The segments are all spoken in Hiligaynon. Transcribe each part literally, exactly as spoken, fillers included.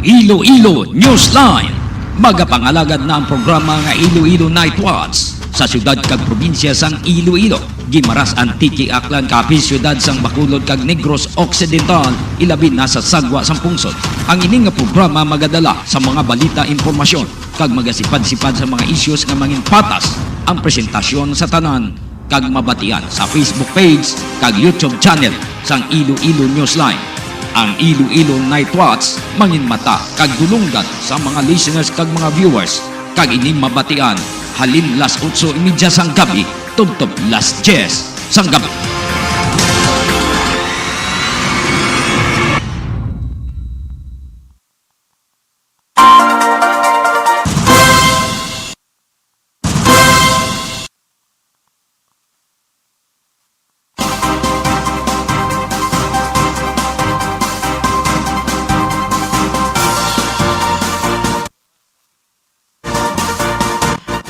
Iloilo Newsline. Magapangalagad na ang programa nga Iloilo Night Watch sa siyudad kag probinsya sang Iloilo, Guimaras, Antique, Aklan, Capiz, siyudad sang Bacolod kag Negros Occidental, ilabi na sa sagwa sang pungsod. Ang ini nga programa magadala sa mga balita, impormasyon, kag magasipad-sipad sa mga issues nga mangin patas ang presentasyon sa tanan kag mabatian sa Facebook page kag YouTube channel sang Iloilo Newsline. Ang Iloilo Night Watch manginmata kag dulonggan sa mga listeners kag mga viewers, kag ini mabatian halin las otso y media sang gabi tubtob las diyes sang gabi.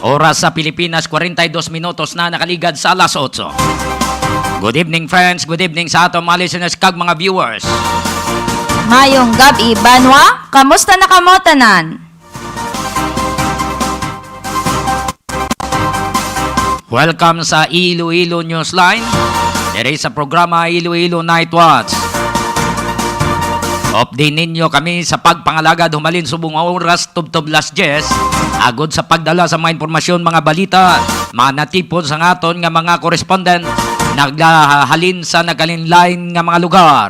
Oras sa Pilipinas, kwarenta y dos minutos na nakaligad sa alas otso. Good evening, friends. Good evening sa aton mga listeners kag mga viewers. Mayong gab-i, banwa. Kamusta na kamo tanan? Welcome sa Iloilo Newsline, diri sa programa Iloilo Night Watch. Update ninyo kami sa pagpangalagad humalin subong oras tubtob las diyes, agod sa pagdala sa mga impormasyon, mga balita, mga natipon sa aton nga mga correspondent, nagahalin sa nagkalain-lain nga mga lugar.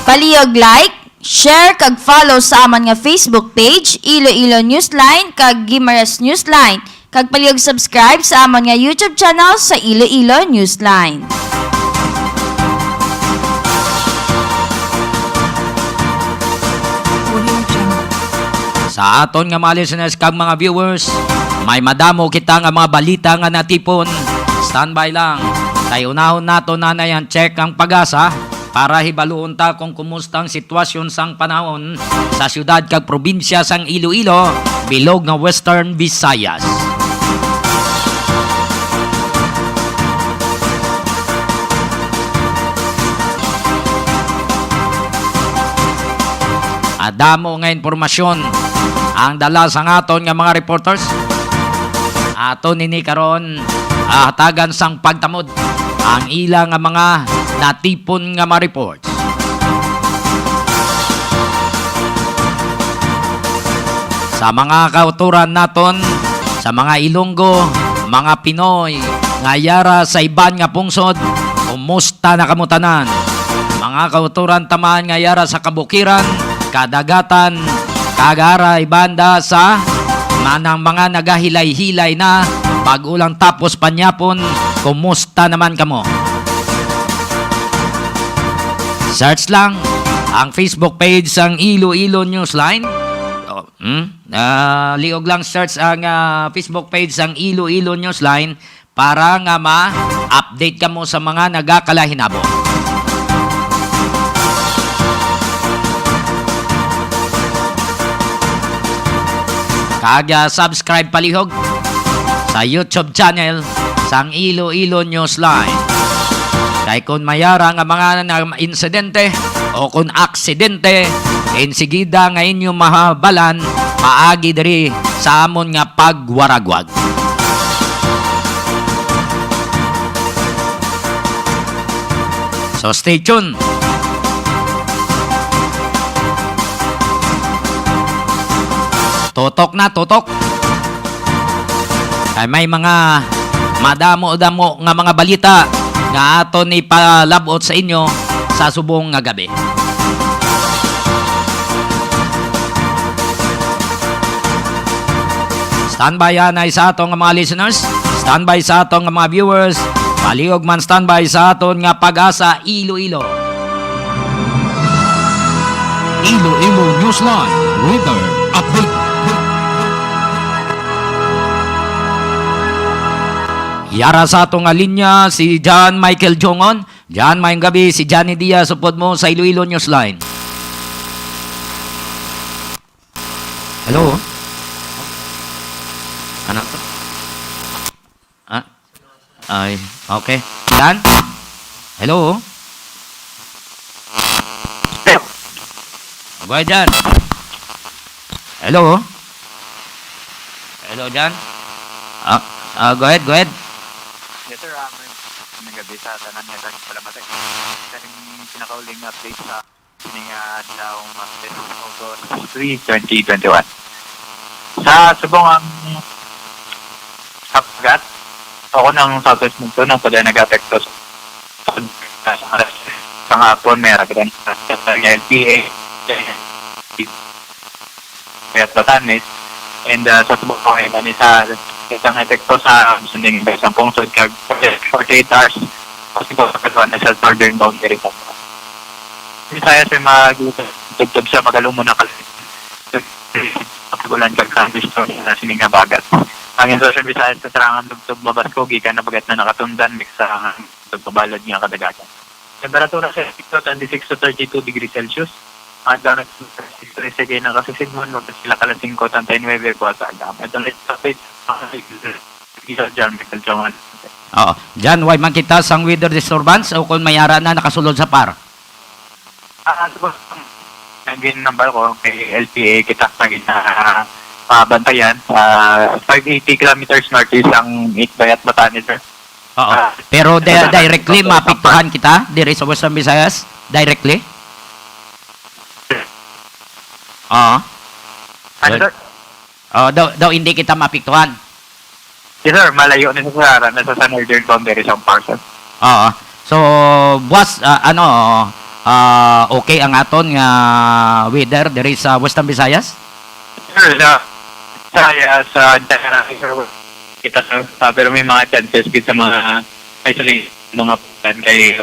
Palihog like, share kag follow sa amon nga Facebook page, Iloilo Newsline kag Guimaras Newsline, kag palihog subscribe sa amon nga YouTube channel sa Iloilo Newsline. Sa aton nga mga listeners kag mga viewers, may madamo kita nga mga balita nga natipon. Standby lang, kay unahon nato na na yan check ang pag-asa. Para hibaluon ta kung kumusta ang sitwasyon sang panahon sa siyudad kag probinsya sang Iloilo, bilog nga Western Visayas. Adamo nga impormasyon ang dala sang aton nga mga reporters. Aton ini karon, ah, hatagan sang pagtamod ang ila nga mga natipon nga mga report. Sa mga kauturan naton, sa mga Ilonggo, mga Pinoy nga yara sa iban nga pungsod, kumusta na kamo tanan? Mga kauturan taman nga yara sa kabukiran, kadagatan, kag ara ibanda sa manang mga nagahilay-hilay na, bag-o lang tapos panyapon, kumusta naman kamo? Search lang ang Facebook page sang Iloilo Newsline. Oh, hmm? Ah, liog lang search ang, ah, Facebook page sang Iloilo Newsline para nga ma-update kamo sa mga nagakalahinabo. Kag, ah, subscribe palihog sa YouTube channel sang Iloilo Newsline. Kay kon may ara nga mga na-, insidente o kon aksidente, insigida nga inyo mahabalan paagi diri sa amon nga pagwaragwag. So, stay tuned. Tutok na, tutok. Kay may mga madamo-damo nga mga balita nga aton ipalab-ot sa inyo sa subong nga gabi. Standby anay sa aton nga mga listeners, standby sa aton nga mga viewers, palihog man standby sa aton nga Pag-asa Iloilo. Iloilo Newsline Weather Update. Yara sa aton nga linya si John Michael Jongon. John, mayong gabi. Si Johnny Diaz, upod mo sa Iloilo Newsline. Hello? Ano to? Ah? Ay, okay. Dan? Hello? Go ahead, Jan. Hello? Hello, Jan? Ah, ah, go ahead, go ahead. Yes, sir. Ah, may, may gabi sa tanan nga nagpalamatay. Sa pinakauling update sa ini nga adlaw, Martes, August three, twenty twenty-one. Sa subong ang habagat, ako ng Southwest Monsoon ang pwede nag-apekto sa, sa, sa hapon, may haragan sa L P A, may Batanes, and, uh, sa subong ko ay mani sa isang epekto sa sunding isang pungsod kag forty-eight hours, possible sa Catanduanes sa northern boundary sa Visayas ay mag-, tubtob sa magalumon na kal-, ulan kag thunderstorm na sining habagat. Ang Western Visayas, kasarangan tubtob mabasko gikan habagat na nakatundan, mix sa tubtob balod nga kadagatan. Temperatura sa twenty-six to thirty-two degrees Celsius. Ang adlaw na trese kay nakasisidmon, mag sila kalas singko treinta y nuebe buwas sa aga. Ito na yung topic. Isa dyan, Michael Chongan. Oo. Jan, way man kita sang weather disturbance o kung may ara na nakasulod sa par? Ah, ano ba? Ang ginambal ko kay L P A, kita sa gina-, pabantayan, ah, five eighty kilometers northeast ang Itbayat, Batanes, sir. Oo. Ah, Pero di-, ano ba, directly ano ba, maapektuhan kita diri sa Western Visayas? Directly? Oo. Ano, Well, sir? Oh, daw, daw hindi kita maapektuhan. Yes, sir. Malayo na sa Sahara, nasa sa northern boundary sa Ampar, sir. Oo. So, buwas, ah, ano, ah, okay ang aton nga weather diri sa Western Visayas? Sir, sa, sa, sa, sir, kita sa, sa, pero may mga chances gid sa mga isolated, mga pulan kay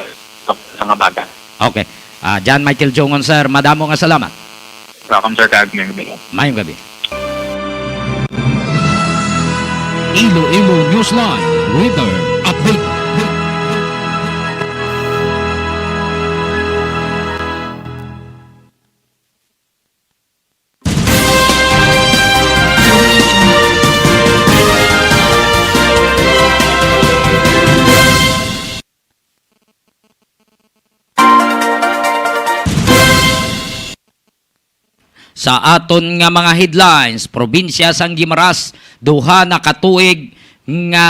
sa mga baga. Okay. Ah, John Michael Jungon, sir, madamo nga salamat. Welcome, sir, kag may gabi. Mayong gabi. Iloilo Newsline Weather Update. Sa aton nga mga headlines, probinsya sang Guimaras, duha na ka tuig nga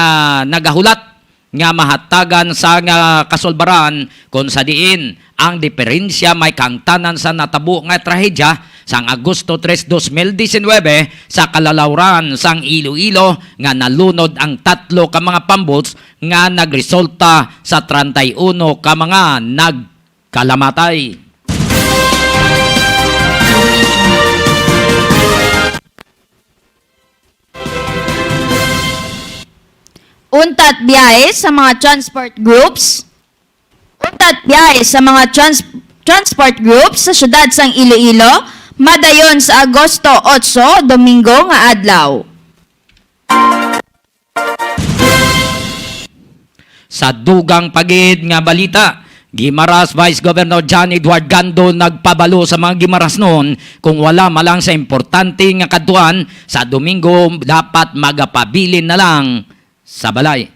nagahulat nga mahatagan sang kasulbaran, kon sa diin ang diperensya may kahangtanan sa natabo nga trahedya sang Agosto tres, dos mil diecinuebe sa kalalawran sang Iloilo nga nalunod ang tatlo ka mga pambots nga nagresulta sa treinta y uno ka mga nag kalamatay. Untat biyahe sa mga transport groups. Untat biyahe sa mga trans-, transport groups sa siyudad sang Iloilo, madayon sa Agosto otso, Domingo nga adlaw. Sa dugang pa gid nga balita, Guimaras Vice Governor John Edward Gando nagpabalo sa mga Guimarasnon kung wala man lang sa importante nga kadtuan sa Domingo, dapat magapabilin na lang sa balay.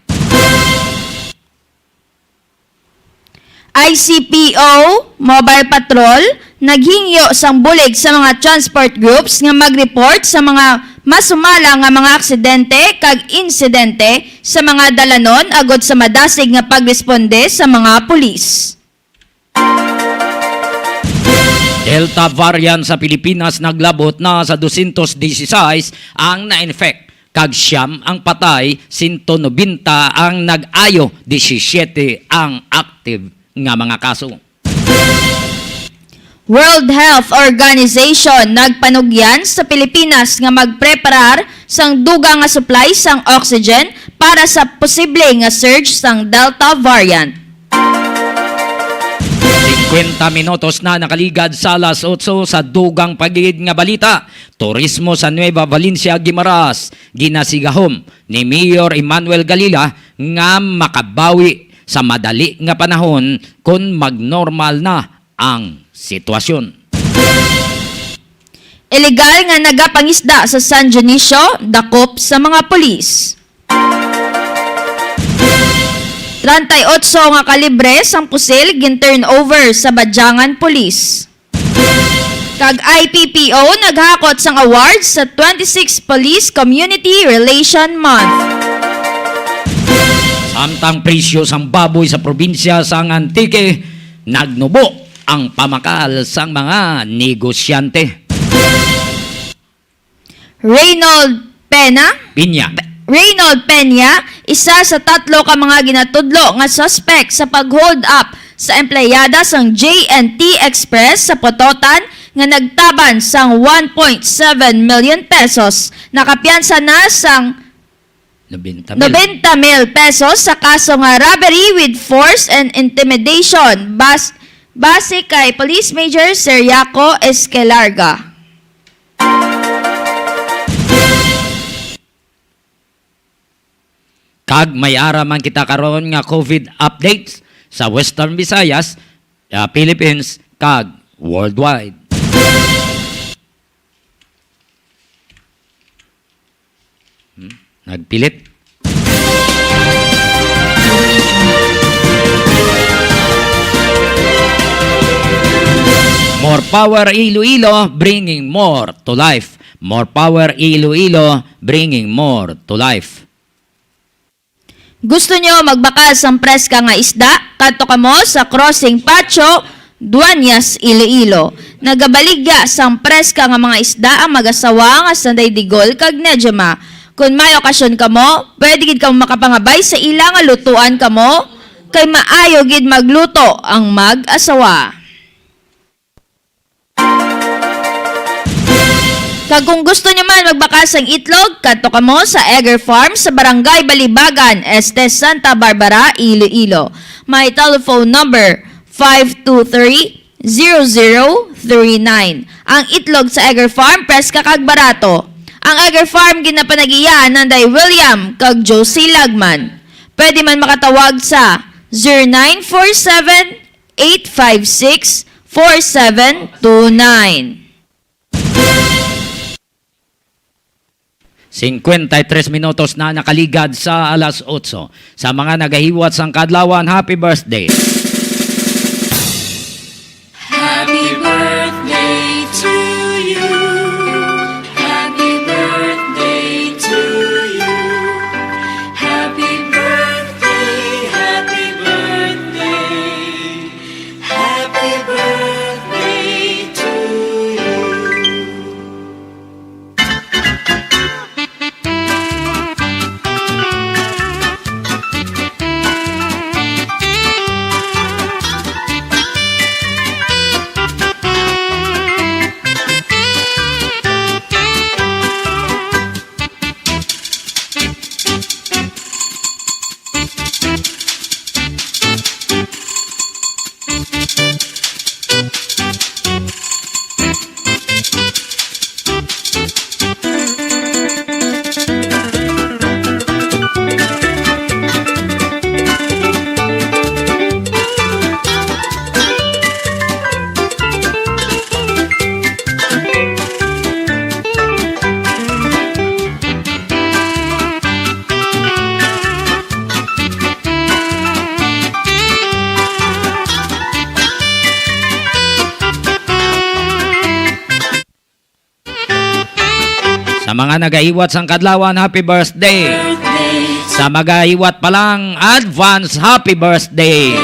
I C P O Mobile Patrol naghingyo sang bulig sa mga transport groups nga mag-report sa mga masumala nga mga aksidente kag insidente sa mga dalanon agod sa madasig nga pagresponde sa mga pulis. Delta variant sa Pilipinas, naglabot na sa dosyentos dieciséis ang na-infect kag siyam ang patay, sento nobenta ang nag-ayo, disisyete ang active nga mga kaso. World Health Organization nagpanugyan sa Pilipinas nga magpreparar sang dugang nga supply sang oxygen para sa posible nga surge sang Delta variant. Singkwenta minutos na nakaligad sa alas otso. Sa dugang pa gid nga balita, turismo sa Nueva Valencia, Guimaras, ginasigahom ni Mayor Emmanuel Galila nga makabawi sa madali nga panahon kon magnormal na ang sitwasyon. Ilegal nga nagapangisda sa San Dionisio, dakop sa mga pulis. Treinta y ocho nga kalibre sang pusil gin-turn over sa Badiangan Police. Kag I P P O naghakot sang award sa twenty-six Police Community Relation Month. Samtang presyo sang baboy sa probinsya sang Antique, nagnubo ang pamakal sang mga negosyante. Reynold Pena? Piña. Reynold Peña, isa sa tatlo ka mga ginatudlo nga suspect sa pag-hold up sa empleyada sang J N T Express sa Pototan nga nagtaban sang one point seven million pesos. Nakapiyansa na sang Nobenta mil. nobenta mil pesos sa kaso nga robbery with force and intimidation. Bas-, base kay Police Major Seriaco Esquelarga. Kag may ara man kita karon nga COVID updates sa Western Visayas, ah, Philippines, kag worldwide. Hmm? Nagpilit. More power Iloilo, bringing more to life. More power Iloilo, bringing more to life. Gusto nyo magbakal sang preska nga isda? Kadto kamo sa Crossing Pacho, Dueñas, Iloilo. Nagabaligya sang preska nga mga isda ang mag-asawa nga Sanday Digol kag Nejema. Kon may okasyon kamo, pwede gid kamo makapangabay sa ila nga lutuan kamo, kay maayo gid magluto ang mag-asawa. Kag kung gusto nyo man magbakal sang itlog, kadto kamo sa Egger Farm sa Barangay Balibagan, Este, Santa Barbara, Iloilo. May telephone number, five two three, zero zero three nine. Ang itlog sa Egger Farm, preska kag barato. Ang Egger Farm ginapanagiya nanday William kag Josie Lagman. Pwede man makatawag sa zero nine four seven, eight five six, four seven two nine. Cincuenta y tres minutos na nakaligad sa alas otso. Sa mga nagahiwat sang kaadlawan, happy birthday. Happy birthday to you. Happy birthday to you. Happy birthday, happy birthday. Happy birthday to you. Sa mga nagahiwat sang kadlawan, happy birthday. Sa magahiwat pa lang, advance happy birthday.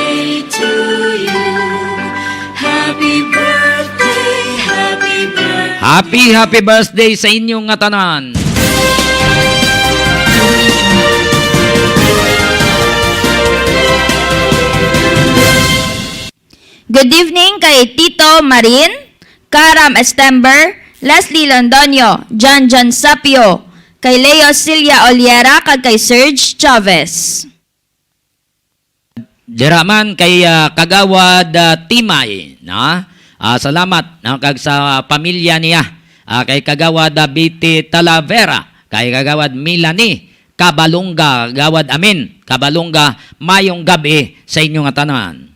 To you. Happy birthday, happy birthday. Happy, happy birthday sa inyo nga tanan. Good evening kay Tito Marin, Karam Estember, Leslie Londoño, John John Sapio, kay Leo Cilia Oliera, kag kay Serge Chavez. Dira man kay, ah, Kagawad, ah, Timay, na? Ah, salamat, na, kag sa pamilya niya. Ah, kay Kagawad, ah, Biti Talavera, kay Kagawad Milani Kabalunga, Gawad Amin Kabalunga, mayong gab-i sa inyo nga tanan.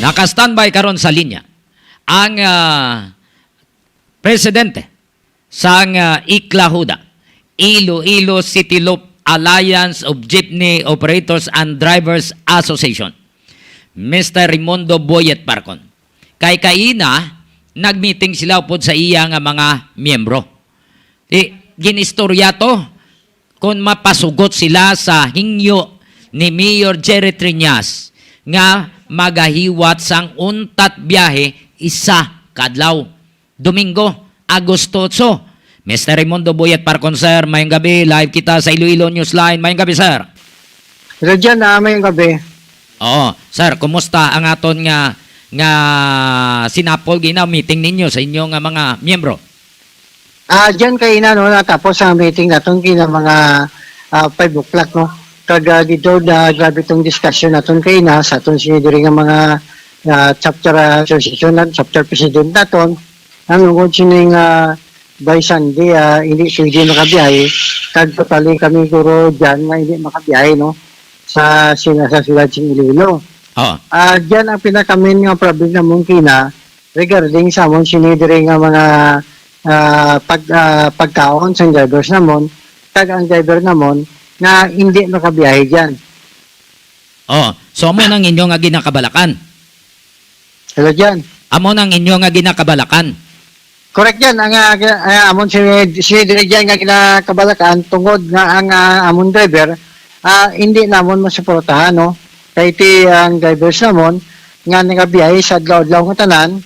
Naka-standby karon sa linya ang, ah, presidente sang, ah, ICLAHUDA, Iloilo City Loop Alliance of Jeepney Operators and Drivers Association, Mister Raimundo Boyet Barcon. Kay kaina, nag-meeting sila upod sa iya nga mga miyembro. Di, ginistorya to kung mapasugot sila sa hingyo ni Mayor Jerry Triñas nga magahiwat sang untat biyahe isa ka adlaw. Domingo, Agosto otso. Mister Raimundo Boyet Parcon, sir, mayong gabi. Live kita sa Iloilo Newsline. Mayong gabi, sir. Hello, Jan. Ah, mayong gabi. Oo, sir, kumusta ang aton nga, nga sinapol gina meeting ninyo sa inyo nga mga miyembro? Ah, Jan, kaina, no, natapos ang meeting naton kina mga, ah, five o'clock, no? Kag, ah, dito na grabe tong discussion naton kaina sa aton sini diri nga mga, ah, chapter, ah, association, chapter president naton. Ang tungod sini nga by Sunday, ah, hindi pwede makabiyahe, kag totally kami guro dyan nga hindi makabiyahe, no, sa sila sa siyudad sing Iloilo. Oo. Ah, dyan ang pinaka-main nga problem namon kina regarding sa amon sini diri nga mga, ah, pag, ah, pagkaon sa drivers namon, kag ang driver namon nga hindi makabiyahe dyan. Oh, so amo nang inyo nga ginakabalakan. Hello, Jan. Amo nang inyo nga ginakabalakan. Correct yan. Ang, ah, ah, amon si, si Direk Jan nga ginakabalakan tungod nga ang, ah, amon driver, ah, hindi namon masuportahan, no? Kay ti ang drivers namon nga nagabiyahe sa adlaw-adlaw nga tanan,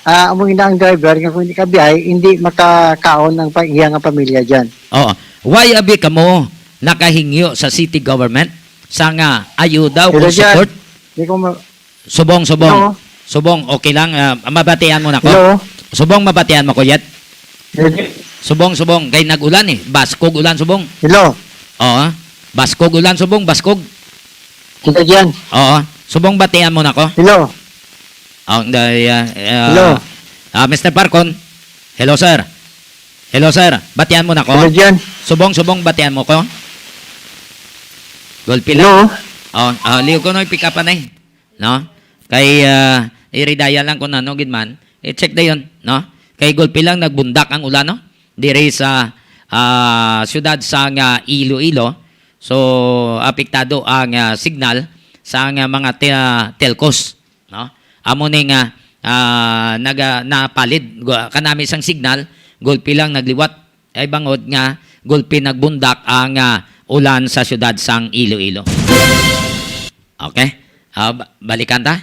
ah, amo ina ang driver nga kung hindi kabiyahe, hindi makakaon ang pa-, iya nga pamilya dyan. Oo. Why abi kamo nakahingyo sa city government sa nga ayuda o Hello, Jan. Support? Di ko ma- Subong, subong. Hello. Subong, okay lang. Ah, mabatian mo na ko. Hello. Subong, mabatian mo ko yet. Hello. Subong, subong. Kay nag-ulan eh. Baskog ulan, subong. Hello. Oo. Baskog ulan, subong. Baskog. Kita dyan. Oo. Subong, batian mo na ko. Hello. Oh, the, uh, uh, Hello. Ah, Mister Parcon. Hello, sir. Hello, sir. Batian mo na ko. Hello, Jan. Subong, subong, batian mo ko. Gulpi lang. Hello. Oh, ah, liw ko no, pick up na eh. No? Kay, ah, iridaya lang kung ano gid man. I-check dayon, no? Kay gulpi lang nagbundak ang ulan, no? Diri sa, ah, siyudad sa nga Iloilo. So, apektado ang, ah, signal sa nga mga te-, ah, telcos, no? Amo ni nga, ah, naga-, napalid gu-, kanami sang signal, gulpi lang nagliwat. Ay bangod nga gulpi nagbundak ang, ah, ulan sa siyudad sang Iloilo. Okay? Ah, ba-, balikan ta?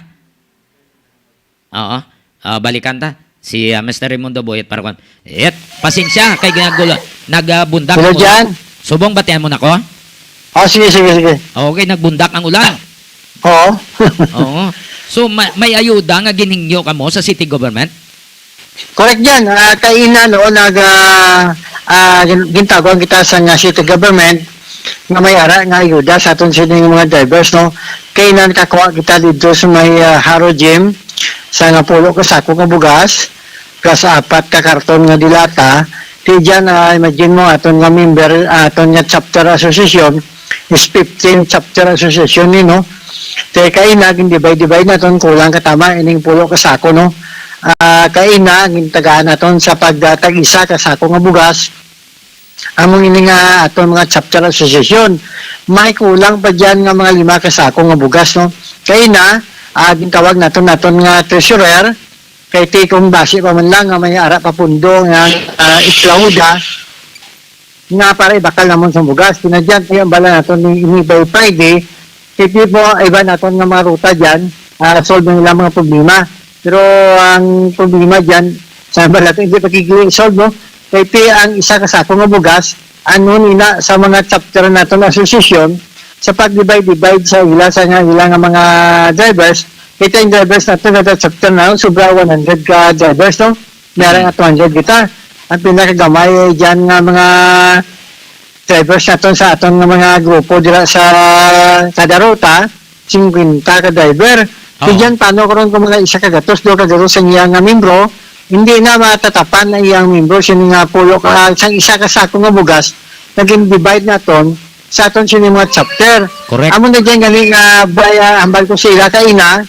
Oo. Ah, balikan ta. Si, ah, Mister Raimundo Boyet para kwan. Et, pasensya kay ginagula-, nagbundak Hello, ang ulan. Jan. Subong, batian mo na ko? Oh, sige, sige, sige. Okay, nagbundak ang ulan. Oo. Oo. So, may, may ayuda nga ginhingyo kamo sa city government? Correct yan. Ah, kaina, no, nag, ah, ah, gin-, gintago ang kita sa nga city government nga may ara nga ayuda sa aton sining mga drivers, no. Kaina nakakuha kita dito sa may, ah, Haro Gym sa nga pulo ka sako nga bugas, plus apat ka karton nga dilata. Kay dyan, ah, imagine mo, aton nga member, ah, aton nga chapter association, is fifteen chapter association ni, no? Kay kaina, gin-divide-divide naton, kulang katama ining pulo ka sako, no? Ah, kaina, gintagaan naton sa pag, ah, tag-isa ka sako nga bugas, among ini nga aton mga chapter association. May kulang pa dyan nga mga lima ka sako nga bugas, no? Kaina, ah, gintawag naton, naton nga treasurer, kay ti kung basi pa man lang nga may ara pa pundo nga, ah, iplauda, nga para ibakal namon sa bugas. Kinadyan, kaya ang bala naton ni, ni by Friday, kay di po, iba naton nga mga ruta dyan, ah, solve ang ilang mga problema. Pero ang problema dyan, sa bala naton, hindi pa kigli solve, no? Kay ti ang isa ka sako nga bugas, ano nila sa mga chapter naton association, sa pag-divide-divide sa ila, sa nga, ila nga mga drivers, kay ti ang drivers naton, kada chapter na, sobra one hundred ka drivers, no? Meron nga two hundred kita. Ang pinakagamay ay dyan nga mga drivers naton sa aton nga mga grupo dira sa kada ruta, singkwenta ka driver. Oo. Di dyan, paano karon kung mga isa ka gatos, duha ka gatos ang iyang nga membro, hindi na matatapan ang iyang membro sini nga pulo ka, sa isa ka sako nga bugas, naging divide naton sa aton sini mga chapter. Correct. Amo na dyan gani nga, bay, ah, hambal ko sa ila kaina,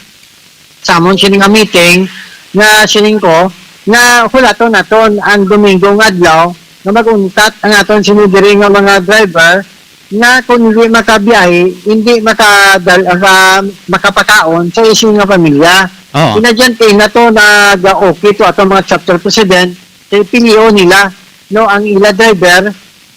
sa amon sini nga meeting nga siling ko nga hulaton naton ang Domingo nga adlaw nga mag-untat ang aton sini diri nga mga driver nga kung hindi makabiyahe, hindi makadal-, maka-, makapakaon sa isin nga pamilya. Oo. Ina dyan kay na to nag-okay to atong mga chapter president, kay pilion nila, no, ang ila driver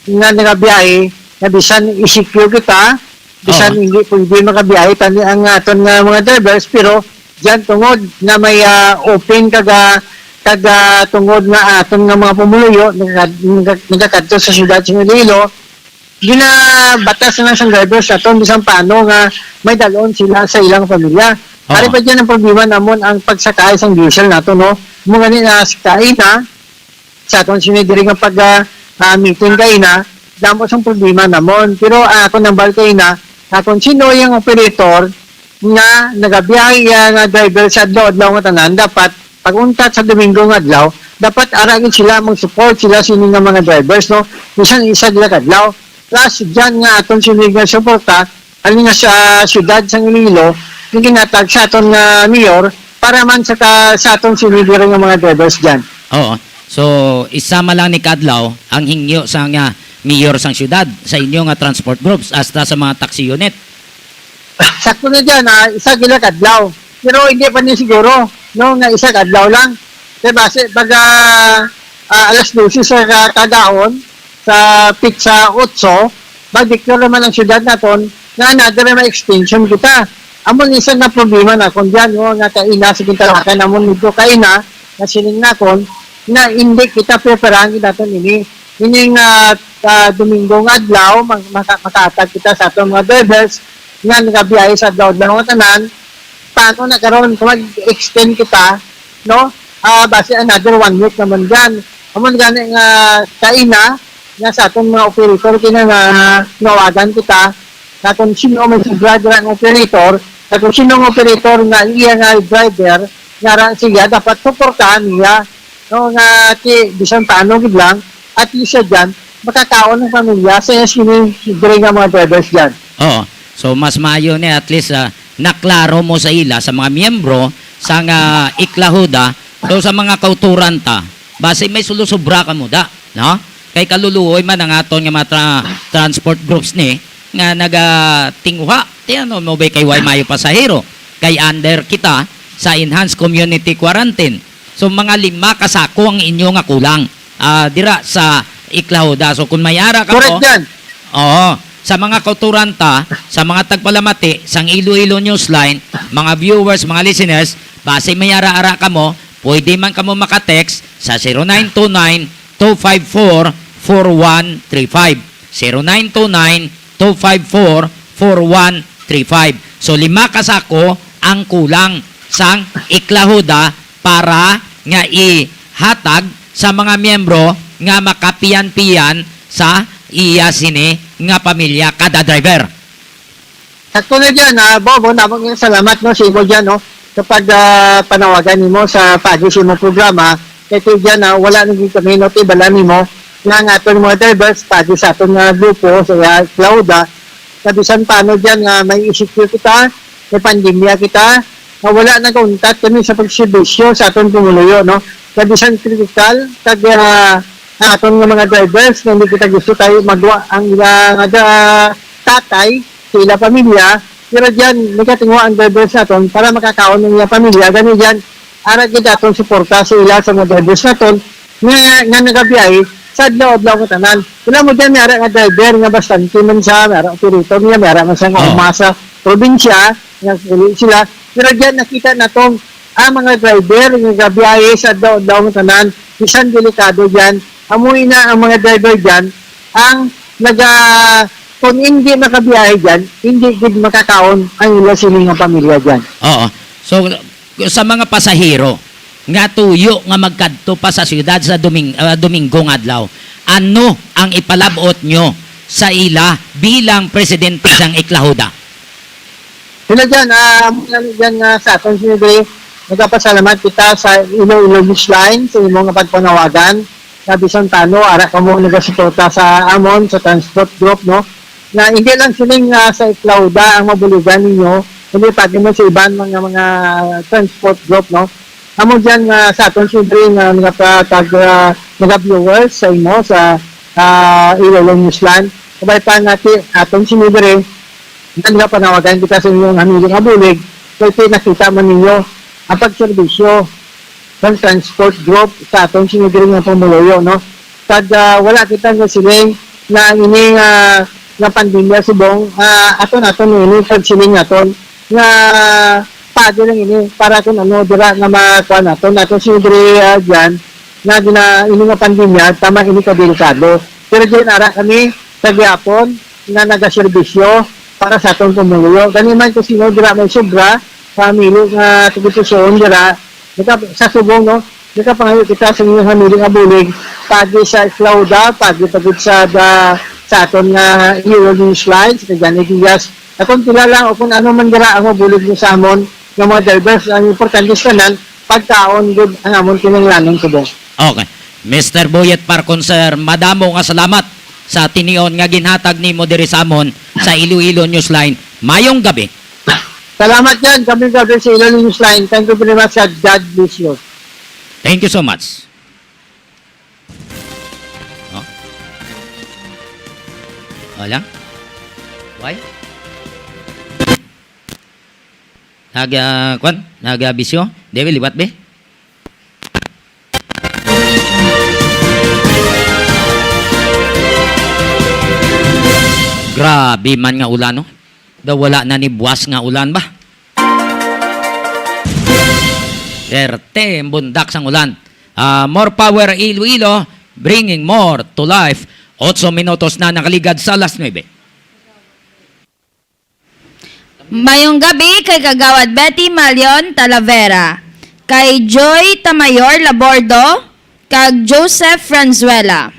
nga nagabiyahe, nga bisan E C Q kita, bisan Oo. hindi pwede makabiyahe tani ang aton nga mga drivers, pero dyan tungod nga may, ah, open kag, ah, kag, ah, tungod nga aton nga mga pumuluyo, naga-, naga-, nagakadto sa siyudad sa Iloilo, ginabatas na sang drivers naton bisan paano nga may dalon sila sa ilang pamilya. Oo. Ari pa dyan ang problema namon ang pagsakay sang diesel nato, no? Mo gani na sakay na sa aton sini diri nga pag, ah, ah, meeting kay na, damo sang problema namon. Pero, ah, ako nang bal kay na, ah, kung sino yung operator nga nagabiyahe iya nga driver sa adlaw-adlaw nga tanan, dapat pag untat sa Domingo nga adlaw, dapat ara gid sila mag-support sila sini nga mga drivers, no? Bisan isa dila ka adlaw. Plus, dyan nga aton sini nga suporta, ano nga sa siyudad sang Iloilo, nga ginatag sa aton nga mayor, para man sa ka, sa aton sini diri nga mga drivers dyan. Oo. So, isa man lang ni kadlaw ang hingyo sa nga mayor sang siyudad, sa inyo nga transport groups, hasta sa mga taxi unit. Sakto na dyan, ah, isa gila kadlaw. Pero hindi pa niya siguro, no, nga isa kadlaw lang. Kaya base, pag, ah, ah, alas dose sa ka-, kagahon, sa pitsa otso, mag-declare naman ang siyudad naton nga another na extension kita. Amo ni isa nga problema na kung diyan, no, nga kaina sa gintalakay namon nito kaina, nga sining nakon, na hindi kita preparahan kita to nini. Ining, ah, ah, Domingo nga adlaw, mag-, maka-, makaatag kita sa atong mga drivers nga nagabiyahe sa adlaw-adlaw nga tanan. Paano na karon kung mag-extend kita, no? Ah, base another one week naman dyan. Amo na gani nga kaina nga sa atong mga operator kina nga nawagan kita, na kung sino may sobra dira nga operator, na kung sino ang operator nga iya nga driver, nga ra siya, dapat suportahan niya, no, nga ti-, bisan paano gid lang, at least siya dyan, makakaon ang pamilya sa iya sini diri nga mga drivers dyan. Oo. So, mas maayo ni at least, ah, naklaro mo sa ila, sa mga miyembro sa nga Iklahuda, so sa mga kauturan ta, basi may sulusubra kamo da, no? Kay kaluluoy man ang aton nga mga tra-, transport groups ni nga nagatinguha, ti ano mo ba kay way mayo pasahero? Kay under kita sa enhanced community quarantine. So, mga lima ka sako ang inyo nga kulang, ah, dira sa Iklahuda. So, kung may ara ka Correct po, yan. Oo. Sa mga kauturan ta, sa mga tagpalamati, sang Iloilo Newsline, mga viewers, mga listeners, basi may ara-ara kamo, pwede man kamo maka-text sa zero nine two nine, two five four, four one three five. Zero nine two nine, two five four, four one three five. So, lima ka sako ang kulang sang Iklahuda para nga ihatag sa mga miyembro nga makapiyan-piyan sa iya sini nga pamilya kada driver. Sakto na dyan, ah, Bobo, namo nga salamat, no, sa imo dyan, no, sa pag, ah, panawagan nimo sa pagi sa imong programa. Kay kay dyan, ah, wala na gyud kami, no, tibala nimo nga ang aton mga drivers, pagi sa aton nga grupo, sa, ah, Clauda, na bisan paano dyan nga may E C Q kita, may pandemya kita, nga wala nagauntat kami sa pagserbisyo sa aton pumuluyo, no? Nga bisan kritikal, kag, ah, ang aton nga mga drivers, nga hindi kita gusto tayo magwa ang ila nga, ah, tatay, sa ila pamilya, pero dyan, nagkatinguha ang drivers naton para makakaon ang ila pamilya. Gani dyan, ara gid aton suporta sa ila sa mga drivers naton nga, nga nagabiyahe sa adlaw-adlaw nga tanan. Wala mo dyan, may ara nga driver nga bastante man siya, may ara operator niya, may ara man siya nga Oo. uma sa probinsya, nga uli sila. Pero dyan, nakita naton ang mga driver nga gabiyahe sa adlaw-adlaw nga tanan, bisan delikado dyan. Amo na ang mga driver dyan, ang naga-, kung hindi makabiyahe dyan, hindi gid makakaon ang ila sini nga pamilya dyan. Oo. So, sa mga pasahero nga tuyo nga magkadto pa sa siyudad sa Doming-, ah, Domingo nga adlaw, ano ang ipalab-ot nyo sa ila bilang presidente sang Iklahuda? Sila dyan, ah, amo na dyan nga sa aton sini diri, nagapasalamat kita sa Iloilo News Line sa imo nga pagpanawagan. Nga bisan tano, ara kamo nagasuporta sa amon, sa transport group, no? Nga hindi lang sining, ah, sa Iklahuda ang mabuligan ninyo, hindi pati mo sa iban mga, mga transport group, no? Amo dyan nga sa aton siyempre nga nagapatag, ah, nag-viewers sa imo sa, ah, Iloilo Newsland. Kabay pa nga ti aton siyempre, nga nagapanawagan kita sa inyong hamiling abulig, kay ti nakita man ninyo ang pagserbisyo sang transport group sa aton sini diri nga pumuluyo, no? Kag, ah, wala kita nga siling na ang ini nga, nga pandemya subong, ah, aton, aton ini pagsiling naton nga pwede lang ini para kung ano dira nga makuha naton, aton sini diri, ah, dyan, nga gina-, ini nga pandemya, tama ini ka delikado. Pero dyan ara kami sa gihapon nga nagaserbisyo para sa aton pumuluyo. Gani man kung sino dira may sobra, family nga tagipusoon dira, naka-, sa subong, no? Nakapangayo kita sa inyong family nga bulig, pagi sa Islauda, pagi pagid sa da, sa aton nga Hero News Line, sa Kagani Diaz. Akong kilala o kung ano man dira ang mabulig mo sa amon nga mga drivers, ang importante sa tanan, pagkaon gud ang amon kinahanglanon subong. Okay. Mister Boyet Parcon, sir, madamo nga salamat sa tinion nga ginhatag nimo diri sa amon sa Iloilo Newsline. Mayong gabi. Salamat yan. Kami gabi sa Iloilo Newsline. Thank you very much, and God bless you. Thank you so much. Oh. Wala? Why? Naga, kwan? Naga bisyo? Debe, liwat, be? Grabe man nga ulan, no? Daw wala na ni buwas nga ulan ba? Perte ang bundak sang ulan. Ah, more power, Iloilo, bringing more to life. Otso minutos na nakaligad sa alas nuebe. Mayong gabi kay Kagawad Betty Malion Talavera, kay Joy Tamayor Labordo, kag Joseph Franzuela.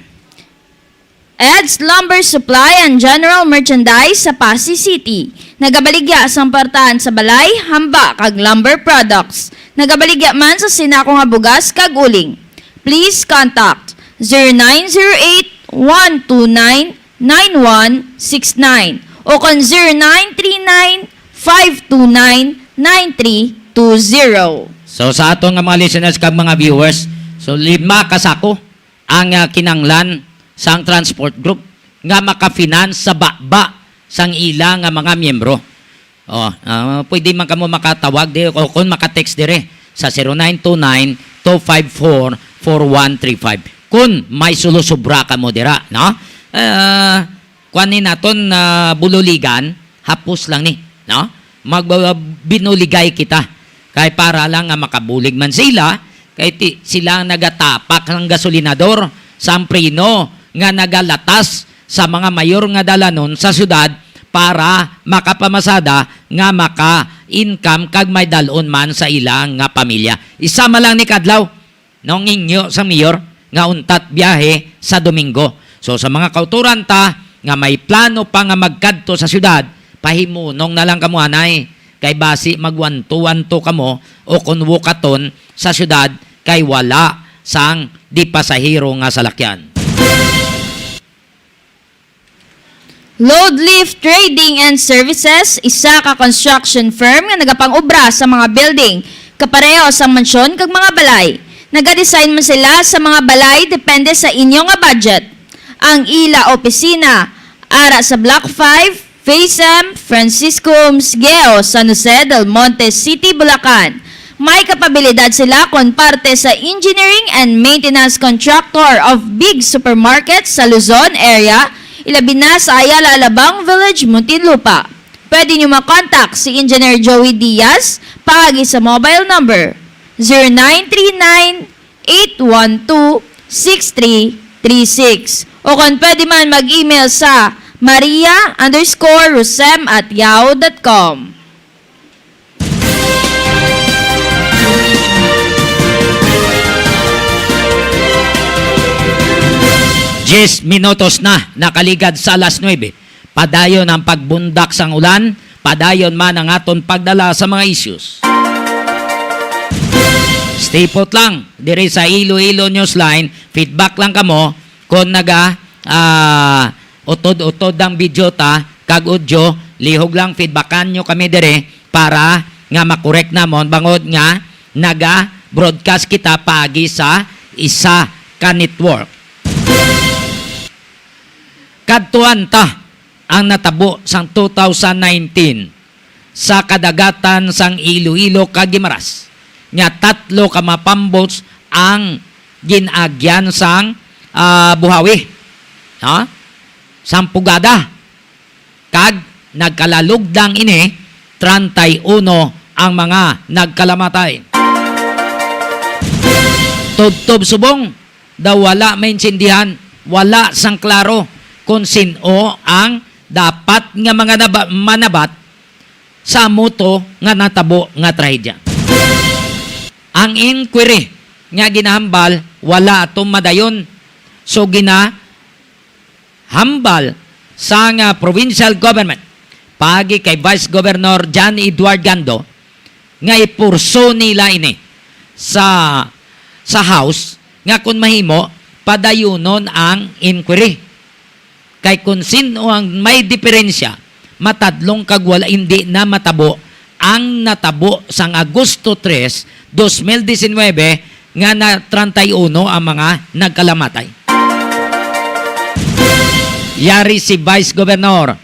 Ed's Lumber Supply and General Merchandise sa Passi City. Nagabaligya sang pwertahan sa balay, hamba, kag lumber products. Nagabaligya man sa sinako nga bugas kag uling. Please contact zero nine zero eight, one two nine, nine one six nine o kon zero nine three nine, five two nine, nine three two zero. So, sa aton nga mga listeners kag mga viewers, so, lima ka sako ang, ah, kinanglan sang transport group nga maka-finance sa baba sang ila nga mga miyembro. Oh, ah, pwede man kamo makatawag di, o kung maka-text dire sa zero nine two nine, two five four, four one three five. Kung may sulo-sobra kamo dira, no? Ah, kuan ni naton, ah, bululigan, hapos lang ni, no? Magbinuligay kita. Kay para lang nga makabulig man sila, kay ti-, sila ang nagatapak sang gasolinador, sang preno nga nagalatas sa mga mayor nga dalanon sa syudad para makapamasada nga maka-income kag may dal-on man sa ila nga pamilya. Isa man lang ni kadlaw, nangingyo sa mayor nga untat biyahe sa Domingo. So, sa mga kautoran ta nga may plano pa nga magkadto sa syudad, pahimunong na lang kamo anay, kay basi magwanto-wanto kamo o kon wukaton sa syudad kay wala sang di pasahero nga salakyan. Load Lift Trading and Services, isa ka construction firm nga nagapang-obra sa mga building, kapareho sang mansyon kag mga balay. Nagadesign man sila sa mga balay depende sa inyo nga budget. Ang ila opisina ara sa Block five, Phase M, Francisco Msgueo, San Jose del Monte City, Bulacan. May kapabilidad sila kon parte sa engineering and maintenance contractor of big supermarkets sa Luzon area, ilabi na sa Ayala Alabang Village, Muntinlupa. Pwede niyo makontak si Engineer Joey Diaz paagi sa mobile number zero nine three nine, eight one two, six three three six. O kon pwede man mag-email sa maria underscore rosem at yahoo dot com. Diyes minutos na nakaligad sa alas nuebe. Padayon ang pagbundak sang ulan, padayon man ang aton pagdala sa mga issues. Stay put lang diri sa Iloilo Newsline, feedback lang kamo kon naga, ah, utod-utod ang video ta kag audio, lihog lang feedbackan nyo kami diri para nga makorek namon bangod nga naga-broadcast kita paagi sa isa ka network. Kadtuan ta ang natabo sang two thousand nineteen sa kadagatan sang Iloilo kag Guimaras. nga tatlo ka mapambots ang gin-agyan sang, ah, buhawi, ha? Sang pugada. Kag nagkalalugdang ini, treinta y uno ang mga nagkalamatay. Tubtob subong, daw wala maintindihan, wala sang klaro kon sin-o ang dapat nga mga naba-, manabat sa amo to nga natabo nga trahedya. Ang inquiry nga ginahambal wala ato madayon, so ginahambal sa nga provincial government paagi kay Vice Governor John Edward Gando nga ipurso nila ini sa, sa House nga kun mahimo padayunon ang inquiry. Kay kon sin-o ang may diferensya, matadlong kag wala, hindi na matabo ang natabo sang Agosto tres, dos mil diecinuebe, nga na treinta y uno ang mga nagkalamatay. Yari si Vice Governor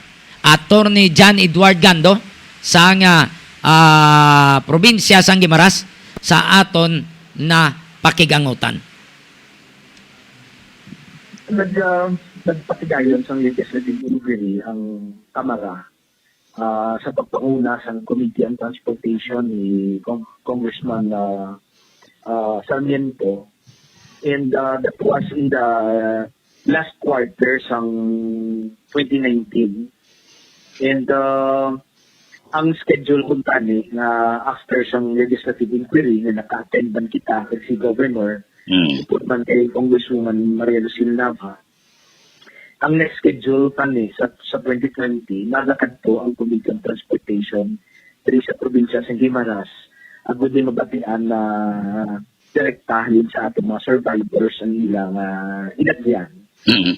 Attorney John Edward Gando sa nga, ah, probinsya sang Guimaras sa aton na pakigangutan. Nag, ah, nagpatigayon sang legislative inquiry ang Kamara, ah, sa pagpanguna sang Committee on Transportation ni Cong-, Congressman, ah, ah, Sarmiento. And, ah, that was in the last quarter sang twenty nineteen. And, ah, ang schedule kuntani nga after sang legislative inquiry nga naka-attend man kita kag si Governor, Mm. support man kay Congresswoman Maria Lucille Nava, ang next schedule pa ni sa, sa twenty twenty, magakadto ang Committee on Transportation diri sa probinsya sa Guimaras, agud di mabatian na direkta halin sa aton mga survivors ang ilang, ah, inagyan. Mm.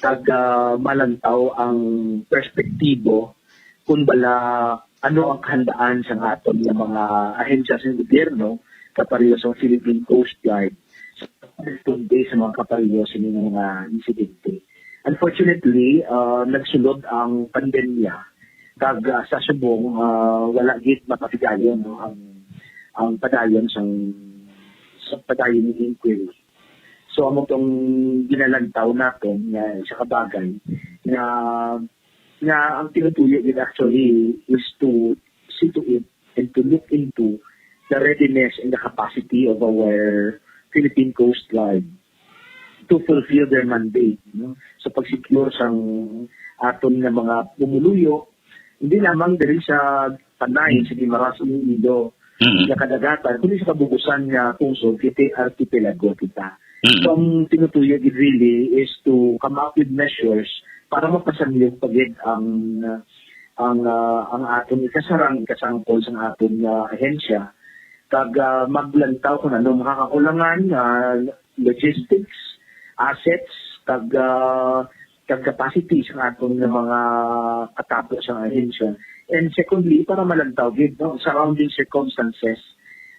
Kag, ah, malantaw ang perspektibo kung bala ano ang kahandaan sa aton nga mga ahensya sa gobyerno, kapareho sa Philippine Coast Guard, sa pagresponde sa mga kapareho sa mga insidente. Unfortunately, ah, nagsulod ang pandemya, kag, ah, sa subong, ah, wala gid mapatigayon, no, ang, ang padayon sang, sa padayon ng inquiry. So, amo tong ginalantaw naton nga isa ka bagay nga, nga ang tinutuyo gid actually is to see to it and to look into the readiness and the capacity of our Philippine Coast Guard to fulfill their mandate, no? Sa pag-secure sang aton nga mga pumuluyo, hindi lamang diri sa Panay, Mm. sa Guimaras, Iloilo, Mm. nga kadagatan, kundi sa kabugusan nga pungsod, kay archipelago kita. Mm. So, ang tinutuyo gid really is to come up with measures para mapasamyog pa gid ang, ang, ah, ang aton ikasarang, ikasangkol sang aton nga ahensya. Kag, ah, maglantaw kung ano makakakulangan, ah, logistics, assets, kag, ah, kag capacity sa aton nga mga katapo sa ahensya. And secondly, para malantaw gid, no, surrounding circumstances.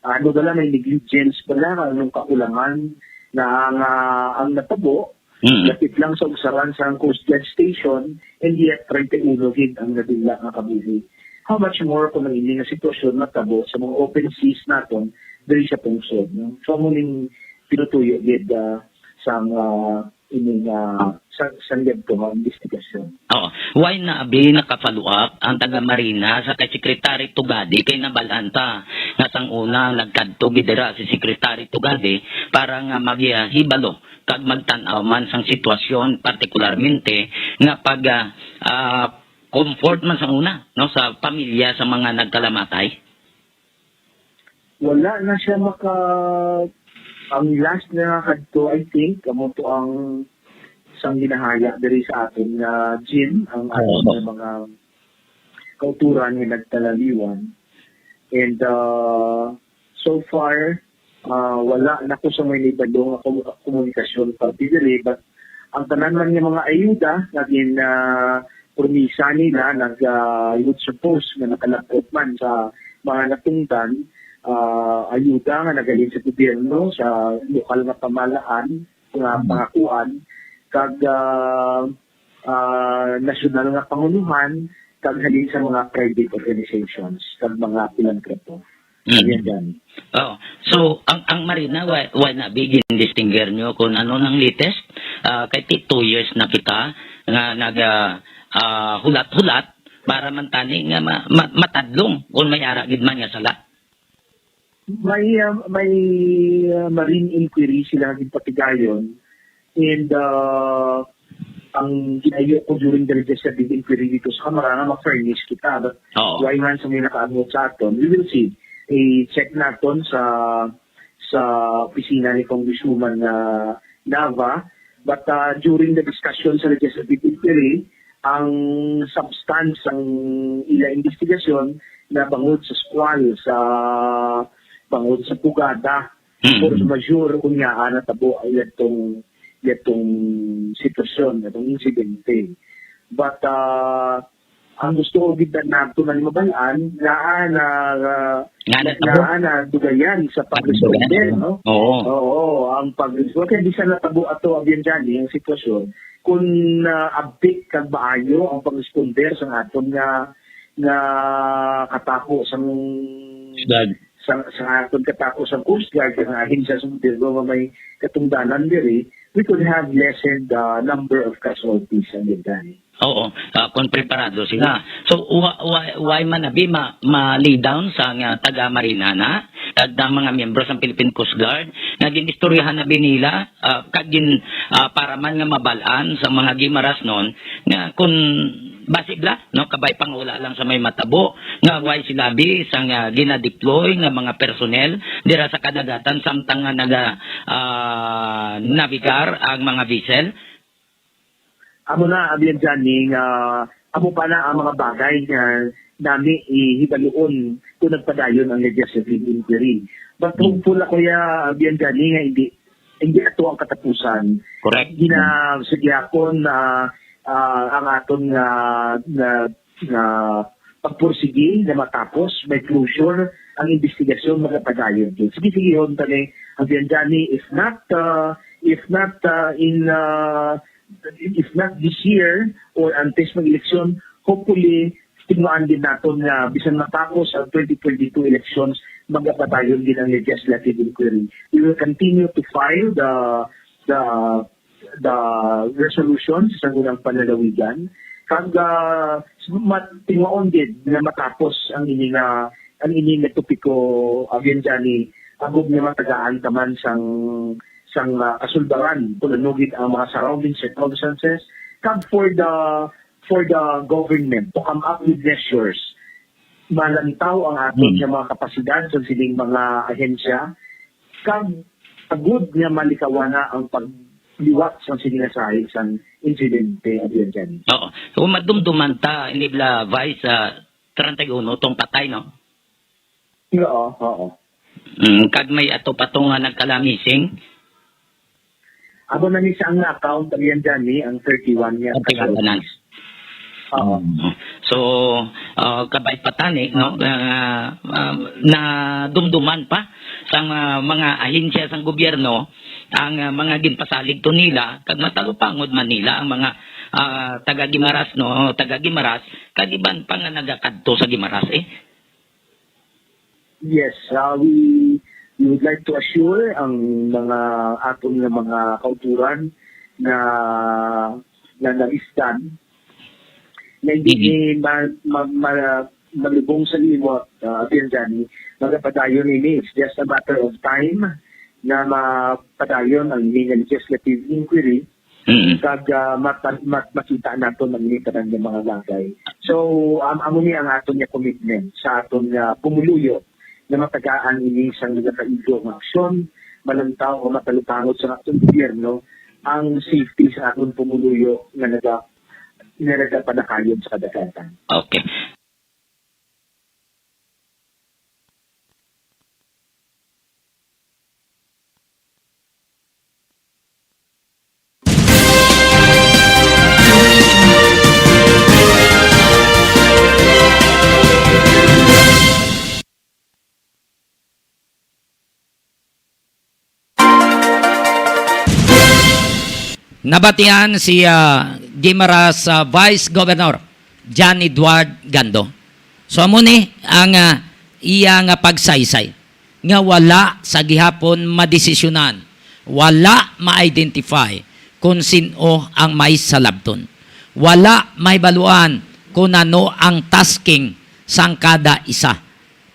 Ano bala, may negligence bala, anong kakulangan na ang, ah, ang natabo, Mm. lapit lang sa ugsaran sa Coast Guard Station, and yet treinta y uno gid ang nadula nga kabuhi. How much more kung ang ini nga sitwasyon matabo sa mga open seas naton diri sa pungsod, no? So, amo ning tinutuyo gid, ah, sang, ah, ini nga sa, sang yadto nga investigasyon. Oo. Why na abi naka-follow up ang taga Marina sa kay Secretary Tugadi, kay nabal-an ta nga sang una nagkadto gid dira si Secretary Tugadi para nga maghibalo kag magtan-aw man sang sitwasyon, partikularmente nga pag, ah, ah, comfort man sang una, no, sa pamilya sa mga nagkalamatay? Wala na siya maka, ang last na kadto, I think, amo to ang sang ginahaya diri sa aton nga gym, ang aton Oo. nga mga kauturan nga nagtalaliwan. And, uh, so far, uh, wala na ko sa may nibalo nga kom-, komunikasyon pa diri, but ang tanan man nga mga ayuda nga gin, ah, promisa nila, nag, ah, youth suppose nga nakalapot man sa mga natungdan, ah, ayuda nga nagaling sa gobyerno, sa lokal nga pamahalaan, nga Mm. pangakuan, kag, ah, ah, nasyonal nga pangulohan, kag halin sa mga private organizations, kag mga pilantropo. Mm. Ayan, Danny. Oh, so ang, ang Marina, why, why na big in distinguer nyo kung ano nang latest? Ah, kay ti two years na kita nga naga, ah, hulat-hulat para man tani nga ma-, ma-, matadlong kung may ara gid man nga sala. May, ah, may, ah, marine inquiry sila nga ginpatigayon, and, ah, ang ginayo ko during the legislative inquiry dito sa Kamara nga ma-furnish kita, but Oo. why man sa may nakaabot sa aton, we will see. I-check naton sa, sa opisina ni Congresswoman, ah, Nava, but, ah, during the discussion sa legislative inquiry, ang substance, ang ila investigasyon na bangod sa squall, sa, bangod sa pugada, Mm. force majeure, unya, ah, natabo ang yadtong, yadtong sitwasyon, yadtong insidente. But, ah, ang gusto ko gid nato na mabal-an, naa na, ah, Nga na, natabo. naa na dugayan sa pag-responder, Dugayan. no? Oo. Oo, ang pag-responder. Kaya di sa natabo ato, Abian Jani, ang sitwasyon, kung, ah, abtik kag maayo ang pag-responder sa aton nga, nga katako sang Dad. sa, sa aton katapos ang Coast Guard, ang ahensya sa gobyerno nga may katungdanan diri, we could have lessened the number of casualties, ang ganda. Oo, ah, kung preparado sila. So, wa-, wa-, why man abi ma-, ma-lay down sa nga taga Marinana, kag ang mga miyembro sa Philippine Coast Guard, nga ginistoryahan na bi nila, ah, kag gin-, ah, para man nga mabalaan sa mga Guimaras noon, nga kung basig la, no, kabay pangula lang sa may matabo, nga way sila bi sang, ah, gina-deploy nga mga personnel dira sa kadagatan samtang nga naga, ah, nabigar ang mga vessel? Amo na, Abian Jani, nga amo pa na ang mga bagay nga nami ihibaluon kung nagpadayon ang legislative inquiry. But Hmm. hopeful ako ya, Abian Jani, nga hindi, hindi ato ang katapusan. Correct. Gina-, sa gihapon na, ah, ang aton nga, nga, nga pagpursigi na matapos, may closure ang investigasyon, magapadayon gyud. Sige, sige, hon, tani, ang Bianjani, if not, uh, if not, uh, in, uh, if not this year or antes mag-eleksyon, hopefully, tingmaan din naton nga bisan matapos ang twenty twenty-two elections, magapadayon din ang legislative inquiry. We will continue to file the, the the resolution sa Sangguniang Panlalawigan, kag, ah, mat-, tingwaon gid nga matapos ang ini nga, ang ini nga topiko, Abian Jani, agud nga matagaan ta man sang, sang, ah, kasulbaran kung ano gid ang mga surrounding circumstances, kag for the, for the government to come up with measures, malantaw ang aton Hmm. nga mga kapasidad sa sining mga ahensya, kag agud nga malikawan na ang pagliwat sang sini nga sahi sang insidente, Abian Jani. Oo. So, madumduman ta, ini bala, Vice, ah, treinta y uno tong patay, no? Oo, oo. Mm, kag may ato pa tong, ah, nagkala-missing. Amo na ni sa ang account, Abian Jani, ang thirty-one niya. Thirty-one tanan. Oo. Mm. So, ah, kabay pa tani, no, ah, ah, nadumduman pa sang, ah, mga ahensya sang gobyerno ang, ah, mga ginpasalig to nila, kag matalupangod man nila ang mga, ah, taga Guimaras, no, taga Guimaras, kag iban pa nga nagakadto sa Guimaras, eh. Yes, ah, we, we would like to assure ang mga aton nga mga kauturan na, na nalisdan na hindi Mhm. ni ma-, ma-, ma-, malubong sa limot, ah, Abian Jani, magapadayon ini. It's just a matter of time na mapadayon ang ini nga legislative inquiry. Mm. Kag, ah, mata-, mat-, makita naton ang ini tanan nga mga bagay. So, am-, amo ni ang aton nga commitment sa aton nga pumuluyo nga matagaan ini sang nagakaigo nga aksyon, malantaw o matalupangod sa aton gobyerno ang safety sa aton pumuluyo nga naga-, nga nagapanakayon sa kadagatan. Okay. Nabatian si, ah, Guimaras, ah, Vice Governor John Edward Gando. So, amo ni ang, ah, iya nga pagsaysay nga wala sa gihapon madesisyonan, wala ma-identify kon sin-o ang may salabton. Wala mahibaluan kon ano ang tasking sang kada isa,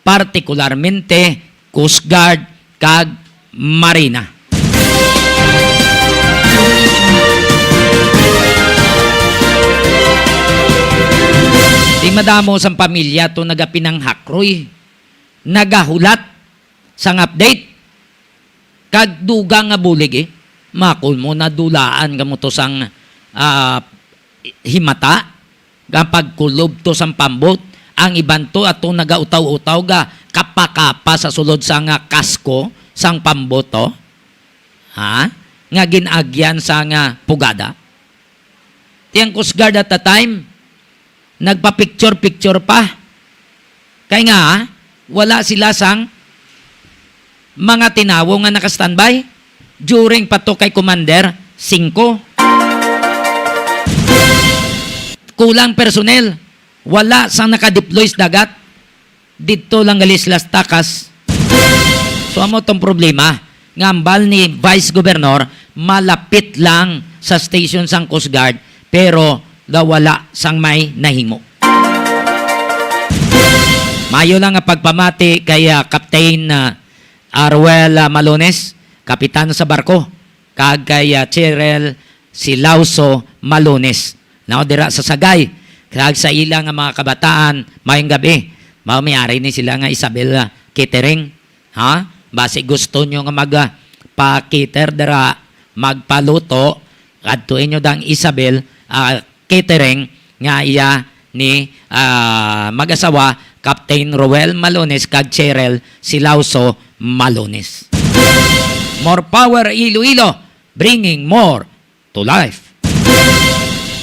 partikularmente Coast Guard kag Marina. Di madamo sang pamilya to nagapinanghakroy, nagahulat sang update. Kag dugang nga bulig, eh. Makon mo nadulaan kamo to sang, ah, himata, nga pagkulob to sang pambot. Ang iban to ato nagautaw-utaw ga kapakapa sa sulod sang, ah, kasko sang pambot to. Ha? Nga gin-agyan sang, ah, pugada. Ti ang Coast Guard at the time, nagpa-picture-picture pa. Kay nga, wala sila sang mga tinawo nga naka-standby during pa to kay Commander Cinco. Kulang personnel, wala sang naka-deploy sa dagat. Didto lang gali sila sa takas. So, amo tong problema nga hambal ni Vice Governor malapit lang sa station sang Coast Guard, pero daw wala sang may nahimo. Mayo lang nga pagpamati kay, ah, Captain, ah, Arwel, ah, Malones, kapitan sa barko, kag kay, ah, Cheryl Silauso Malones, no, dira sa Sagay, kag sa ila nga mga kabataan, mayong gabi. Mao may ari ni sila nga Isabel, ah, Catering, ha? Basi gusto nyo nga mag, ah, pa-cater dira, magpaluto, adto inyo dang Isabel, ah, Catering nga iya ni, ah, mag-asawa Captain Roel Malones kag Cheryl Silauso Malones. More power, Iloilo, bringing more to life.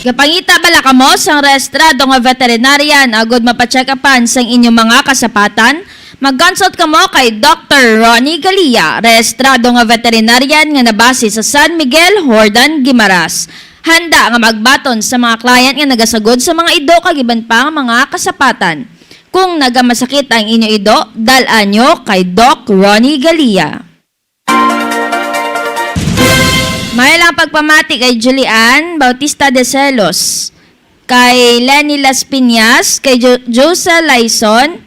Gapangita bala kamo sang rehistrado nga veterinarian agud mapa-check-upan sang inyong mga kasapatan? Mag-consult kamo kay Doctor Ronnie Galia, rehistrado nga veterinarian nga nabase sa San Miguel, Jordan, Guimaras. Handa nga magbaton sa mga client nga nagasagod sa mga ido kag iban pa nga mga kasapatan. Kung nagamasakit ang inyo ido, dal-a nyo kay Doc Ronnie Galia. May lang pagpamati kay Julian Bautista de Celos, kay Lenny Las Piñas, kay Jo-, Josel Laison,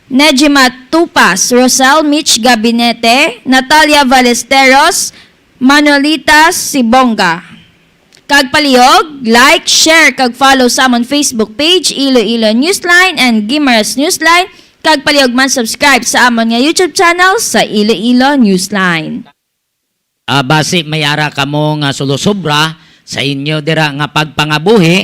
Nejimat Tupas, Rosel Mitch Gabinete, Natalia Ballesteros, Manolita Sibonga. Kag palihog, like, share, kag follow sa amon Facebook page, Iloilo Newsline and Guimaras Newsline, kag palihog man subscribe sa amon nga YouTube channel sa Iloilo Newsline. Ah, basi may ara kamo nga sulosobra sa inyo dira nga pagpangabuhi,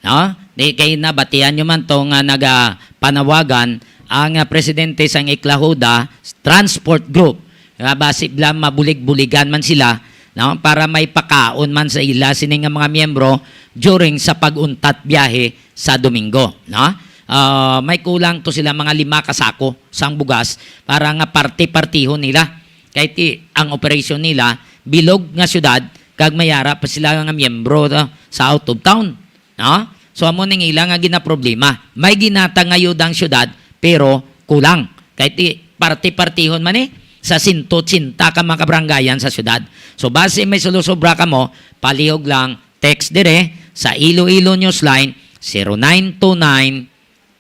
no? Di kay nabatian nyo man to nga nagapanawagan ang, ah, presidente sang Iklahuda Transport Group. Nga basi bala mabulig-buligan man sila, no? Para may pakaon man sa ila sini nga mga miyembro during sa pag-untat biyahe sa Domingo, no? Ah, may kulang to sila mga lima ka sako sang bugas para nga parte-partihon nila. Kay ti, ang operasyon nila, bilog nga syudad, kag may ara pa sila nga miyembro, no, sa out of town, no? So, amo ning ila nga ginaproblema. May ginatag nga ayuda ang syudad, pero kulang. Kay ti, parte-partihon man, eh, sa sento ochenta ka mga kabrangayan sa syudad. So, basi may sulosobra kamo, palihog lang, text dire sa Iloilo Newsline, zero nine two nine,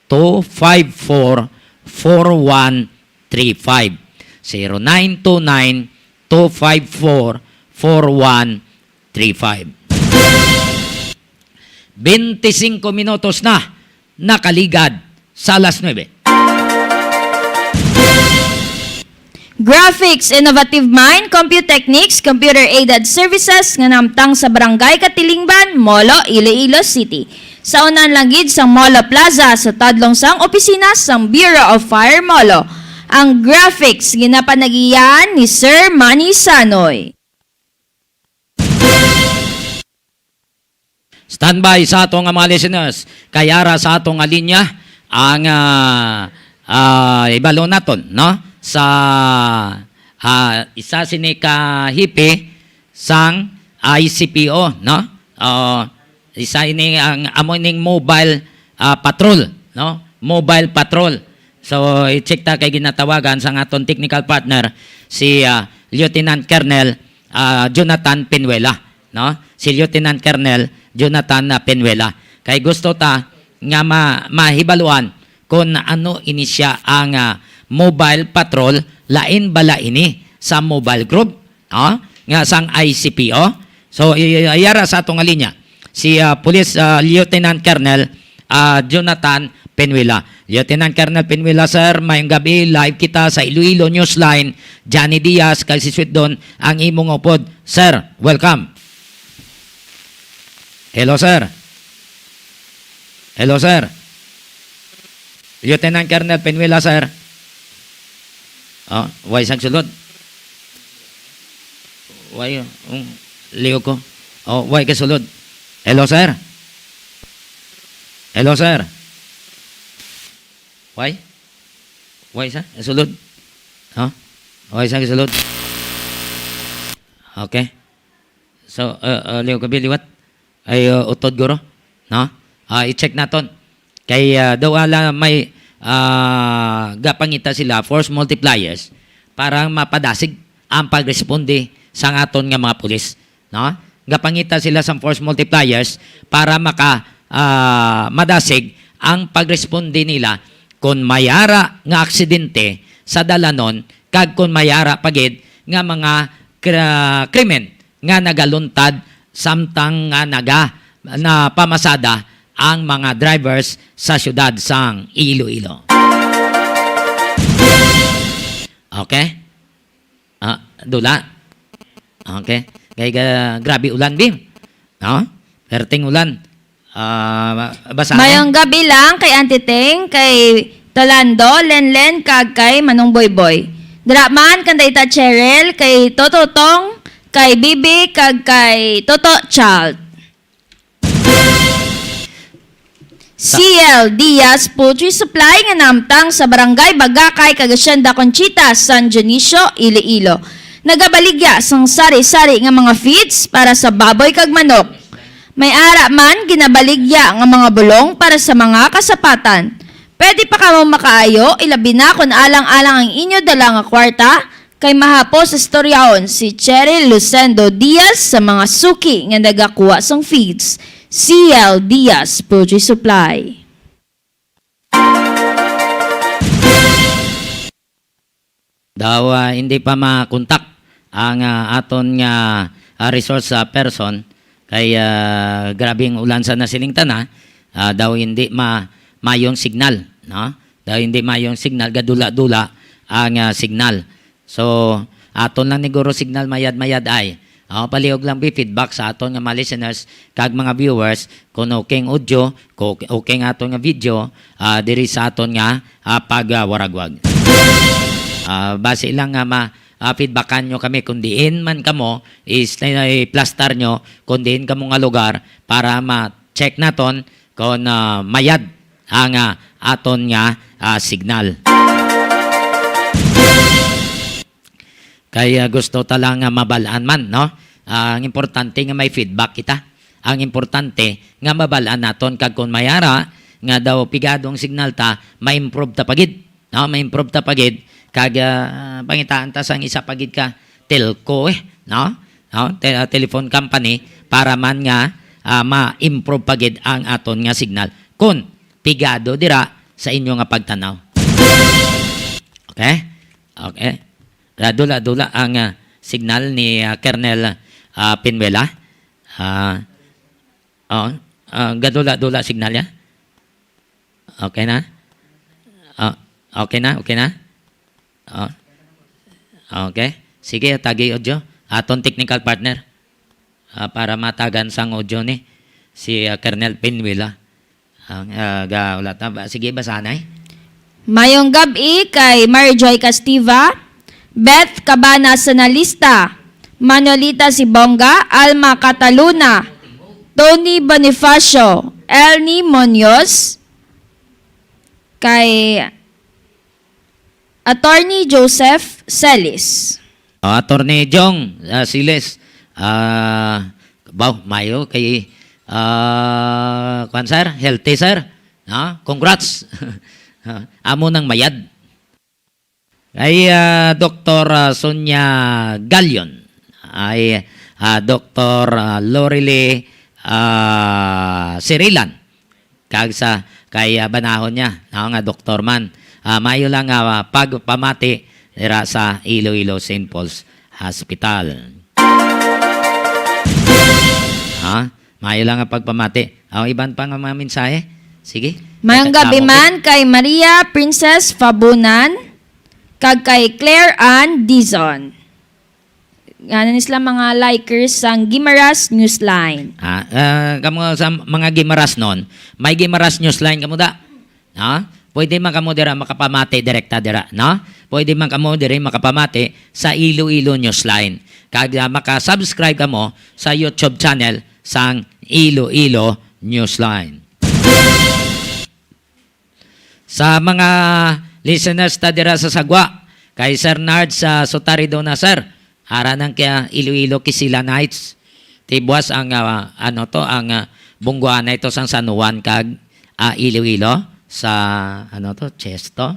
two five four, four one three five. Zero nine two nine, two five four, four one three five. Bente singko minutos na nakaligad sa alas nuebe. Graphics, Innovative Mind, Computechnics, Computer Aided Services nga nahamtang sa Barangay Katilingban, Molo, Iloilo City. Sa unahan lang gid sang Molo Plaza sa tadlong sang opisina sang Bureau of Fire Molo. Ang graphics ginapanag-iyaan ni Sir Manny Sanoy. Standby sa ato nga mga listeners. Kay ara sa ato nga linya ang, ah, ah, ibalo naton, no? Sa, ah, isa sini ka hipi sang I C P O, no? Ah, isa ini ang amo ning mobile, ah, patrol, no? Mobile patrol. So, i-check ta kay ginatawagan sa aton technical partner si, ah, Lieutenant Colonel, ah, Jonathan Penuela, no? Si Lieutenant Colonel Jonathan, ah, Penuela. Kay gusto ta nga ma-, mahibaluan kung ano ini siya ang, ah, mobile patrol, lain bala ini sa mobile group, ah, nga sang I C P O. So, i-, i-, iyara sa aton nga linya si, ah, Police, ah, Lieutenant Colonel, ah, Jonathan Penuela. Lieutenant Colonel Penuela, sir, mayong gabi. Live kita sa Iloilo Newsline. Johnny Diaz, kag si Sweet Don, ang imong upod. Sir, welcome. Hello, sir. Hello, sir. Lieutenant Colonel Penuela, sir. Oh, way sang sulod. Way, um, liog ko. Oh, way ka sulod. Hello, sir. Hello, sir. Way? Way sa sulod. Oh? Way sa sulod. Okay. So, uh, uh, liog ka, Bi, liwat. Ay, uh, utod guro, no? Ah, i-check naton. Kay, ah, daw ala may, ah, gapangita sila force multipliers para mapadasig ang pagresponde sang aton nga mga pulis, no? Gapangita sila sang force multipliers para maka, ah, madasig ang pagresponde nila kon may ara nga aksidente sa dalanon kag kon may ara pa gid nga mga kra-, krimen nga nagaluntad samtang nga naga-, napamasada ang mga drivers sa siyudad sang Iloilo. Okay? Ah, dula. Okay. Kay ga-, grabe ulan, Bi. No? Perting ulan. Ah, basa. Mayong gabi lang kay Auntie Ting, kay Tolando, Lenlen, kag kay Manong Boyboy. Dira man kang Dayta Cheryl, kay Toto Tong, kay Bibi, kag kay Toto Child. C L Diaz Poultry Supply nga nahamtang sa Barangay Bagakay kag Hacienda Conchita, San Dionisio, Iloilo. Nagabaligya sang sari-sari nga mga feeds para sa baboy kag manok. May ara man ginabaligya nga mga bulong para sa mga kasapatan. Pwede pa kamo makaayo, ilabi na kon alang-alang ang inyo dala nga kwarta, kay mahapos istoryahon si Cheryl Lucendo Diaz sa mga suki nga nagakuha sang feeds. C L Diaz Poultry Supply. Daw, ah, hindi pa makontak ang, ah, aton nga, ah, resource, ah, person kay, ah, grabe ang ulan sa nasiling tana, ah, daw hindi ma-, mayong signal, no? Daw hindi mayong signal, gadula-dula ang, ah, signal. So, aton lang ni guro signal mayad-mayad ay. Oh, palihog lang bi feedback sa aton nga mga listeners kag mga viewers kung okay ang audio, kung okay ang aton nga video, ah, diri sa aton nga, ah, pag, ah, waragwag. Ah, basi lang nga ma-, ah, feedbackan nyo kami kung diin man kamo is, eh, plastar nyo kung diin kamo nga lugar para ma-check naton kung, ah, mayad ang, ah, aton nga, ah, signal. Kay, ah, gusto ta lang nga mabal-an man, no? Ah, ang importante nga may feedback kita. Ang importante nga mabal-an naton kag kung may ara nga daw pigado ang signal ta, ma-improve ta pa gid, no? Ma-improve ta pa gid kag, ah, pangitaan ta sang isa pa gid ka telco, eh, no? No? Te-, ah, telephone company para man nga, ah, ma-improve pa gid ang aton nga signal. Kung pigado dira sa inyo nga pagtanaw. Okay? Okay. Dula-dula ang, ah, signal ni, ah, Colonel, ah, Pinuela. Ah, oo. Ah, gadula-dula signal niya. Okay na? Ah, okay na? Okay na? Ah, okay. Sige, tagi audio. Aton technical partner. Ah, para matagan sang audio ni si, ah, Colonel Pinuela. Ang, ah, ga-, wala ta ba? Sige, basanay. Mayong gab-i kay Mary Joy Castiva, Beth Cabana Sanalista, Manuelita Sibonga, Alma Cataluna, Tony Bonifacio, Elni Munoz, kay Attorney Joseph Celis. Ah, Attorney Jong, ah, Celis, ah, baw, mayo kay, ah, kwan, sir, healthy, sir. No? Congrats. Ha? Amo nang mayad. Ay, ah, Doktor, ah, Sonia Galion. Ay, ah, Doktor, ah, Lorely, ah, Sirilan. Kag sa kay, ah, banahon niya, no, nga doktor man. Ah, maayo lang nga, ah, pagpamati dira sa Iloilo Saint Paul's Hospital. Ha? Maayo lang nga pagpamati. Ang iban pa nga mga mensahe? Sige. Mayong Reklamo gabi ko. man kay Maria Princess Fabunan kag kay Claire Ann Dizon. Ngano ni sila mga likers sang Guimaras Newsline? Ah, ah, kamo sa mga Guimaras non, may Guimaras Newsline kamo da? Ha? Pwede man kamo dira makapamati direkta dira, no? Pwede man kamo diri makapamati sa Iloilo Newsline. Kag, ah, maka-subscribe kamo sa YouTube channel sang Iloilo Newsline. Sa mga listeners ta dira sa Sagwa, kay Sir Nard sa Sotari Dona, sir. Ara nang kaya Iloilo Kisila Nights. Tibuas ang, ah, ano to, ang, ah, bungguanay to sang San Juan kag, ah, Iloilo sa, ano to, Chesto,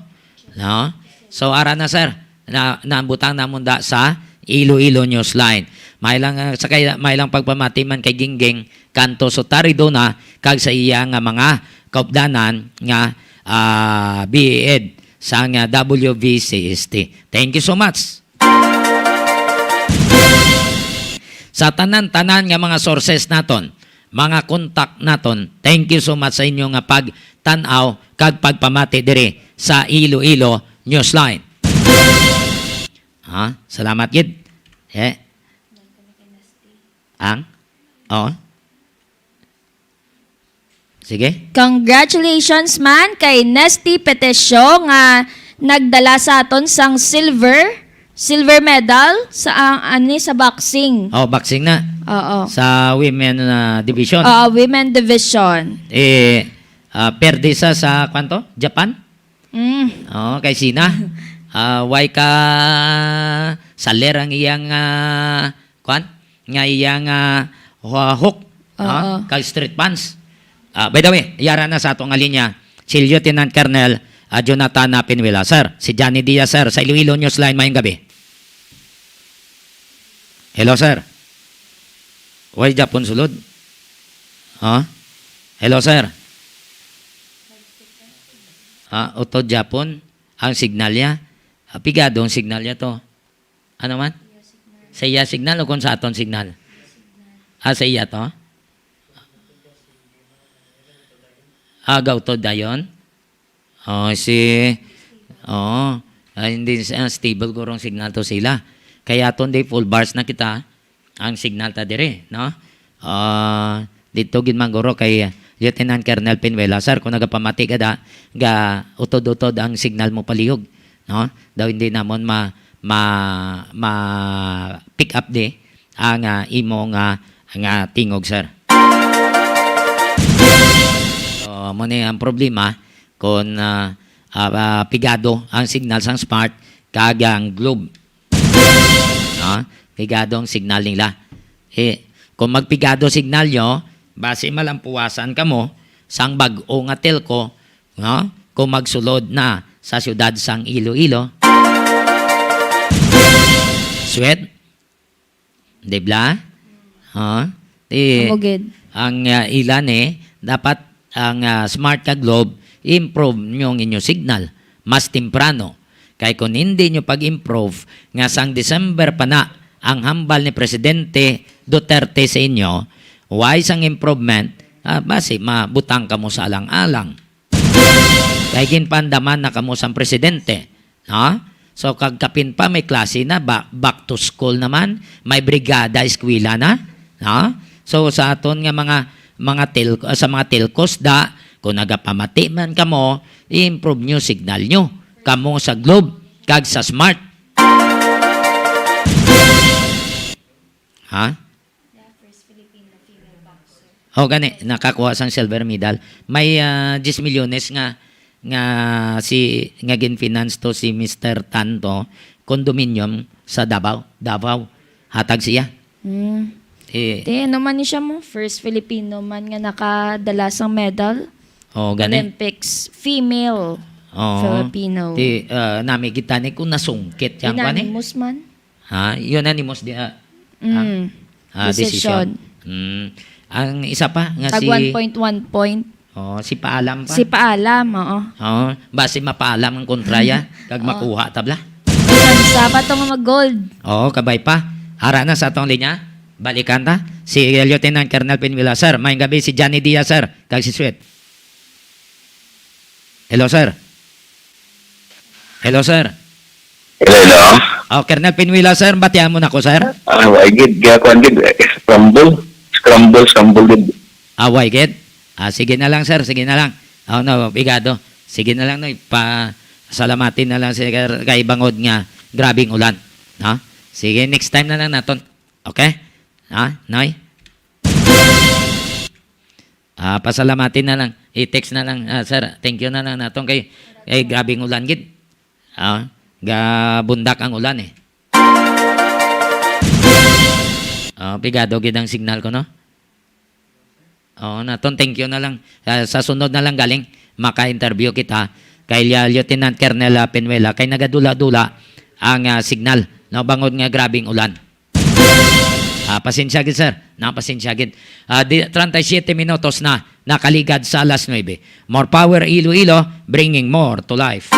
no? So, ara na, sir. Na, naambutang namon da sa Iloilo Newsline. May lang, ah, sa kay, may lang pagpamati man kay Gingging Kanto Sotari Dona kag sa iya nga mga kaupdanan nga, ah, biid sang, ah, W V C S T. Thank you so much. Sa tanan-tanan nga mga sources naton, mga contact naton, thank you so much sa inyo nga pagtan-aw kag pagpamati diri sa Iloilo Newsline. Ha? Salamat gid. Eh. Ang? Oh. Sige. Congratulations man kay Nesty Petesio nga nagdala sa aton sang silver, silver medal sa, ang, ani, sa boxing. Oh, boxing na. Oo. Sa women, ah, division. Oo, women division. Eh, ah, perde sa, sa kwanto? Japan? Mm. Oh, kay Sina. Ah, why ka saler ang iyang, ah, kwan? Nga iyang, ah, hua-, hook, Oo. ah, kag street pants. Ah, by the way, yara na sa ato nga linya, si Lieutenant Colonel, ah, Jonathan, ah, Pinuela. Sir, si Johnny Diaz, sir, sa Iloilo Newsline, mayong gabi. Hello, sir. Why Japon sulod? Ha? Hello, sir. Ah, utod Japon ang signal niya. Ah, pigado ang signal niya to. Ano man? Sa iya signal o kung sa aton signal? Ah, sa iya to? Ah, gautod dayon? Oh, si, oh, ah, hindi, ah, stable gurong signal to sila. Kaya aton di full bars na kita ang signal ta dire, no? Ah, dito gid man guro kay Lieutenant Colonel Pinuela, sir, kung nagapamati ka da, ga utod-utod ang signal mo palihog, no? Daw hindi namon ma, ma, ma pick up di ang, ah, imo nga, nga tingog, sir. So, mo ni ang problema kung, ah, ah, ah, pigado ang signal sang Smart kag ang Globe. No? Pigado ang signal nila. Eh, kung magpigado signal nyo, basi malampuwasan kamo sang bag-o nga telco, no? Kung magsulod na sa siyudad sang Iloilo. Sweet? Di ba? Ha? Di, Amo gid. ang, ah, ilan eh, dapat ang, ah, Smart kag Globe, improve nyo ang inyo signal mas temprano. Kay kung hindi nyo pag-improve, nga sang December pa na ang hambal ni Presidente Duterte sa inyo, why sang improvement, ah, basi mabutang kamo sa alang-alang. Kay ginpandaman na kamo sang presidente, no? So, kag kapin pa, may klase na, ba, back to school naman, may brigada eskwela na, no? So, sa aton nga mga, mga tel-, sa mga telcos da, kung nagapamati man kamo, i-improve nyo signal nyo. Kamo sa Globe, kag sa Smart. Ha? O gani, nakakuha sang silver medal. May, ah, diyes milyones nga, nga si, nga gin-finance to si Mister Tan to, condominium sa Davao. Davao. Hatag siya. Mm. Eh, Te, ano man ni siya mo? First Filipino man nga nakadala sang medal. O gani. Olympics, female. Oo. Filipino. Ti, ah, nami kita ni kung nasungkit yang kwan eh. Unanimous man. Ha? Unanimous di, ah, Mm. ah, ah, Decision. Decision. Mm. Ang isa pa nga Tag si one point one point. Oh, si Paalam pa. Si Paalam, oo. Oo, basi mapaalam ang kontraya, kag Oo. makuha tabla. Bisan sa pa to nga mag-gold. Oo, kabay pa. Ara na sa atong linya. Balikan ta. Si Lieutenant Colonel Pinuela, sir. Maayong gabi, si Johnny Diaz, sir. Kag si Sweet. Hello, sir. Hello, sir. Hello, hello. Oh, Colonel Pinuela, sir. Batian mo na ko, sir. Ah, wa gid, gakuan gid. Eh, scramble. Scramble, scramble gid. Ah, wa gid. Ah, sige na lang, sir. Sige na lang. Oh, no, pigado. Sige na lang, Noy. Pa, salamatin na lang si kay, kay bangod nga grabing ulan. No? Sige, next time na lang naton. Okay? Ha, Noy? Ah, pasalamatin na lang. I-text na lang, ah, sir. Thank you na lang naton kay, kay grabing ulan gid. Ah, gabundak ang ulan eh. Ah, pigado gid ang signal ko, no? Oo, naton, thank you na lang. Ah, sa sunod na lang galing, maka-interview kita kay Lia-, Lieutenant Colonel, ah, Penuela, kay nagadula-dula ang, ah, signal, no, bangod nga grabing ulan. Ah, pasensya gid, sir. Na, pasensya gid. Ah, di, treinta y siete minutos na nakaligad sa alas nuebe. More power, Iloilo, bringing more to life.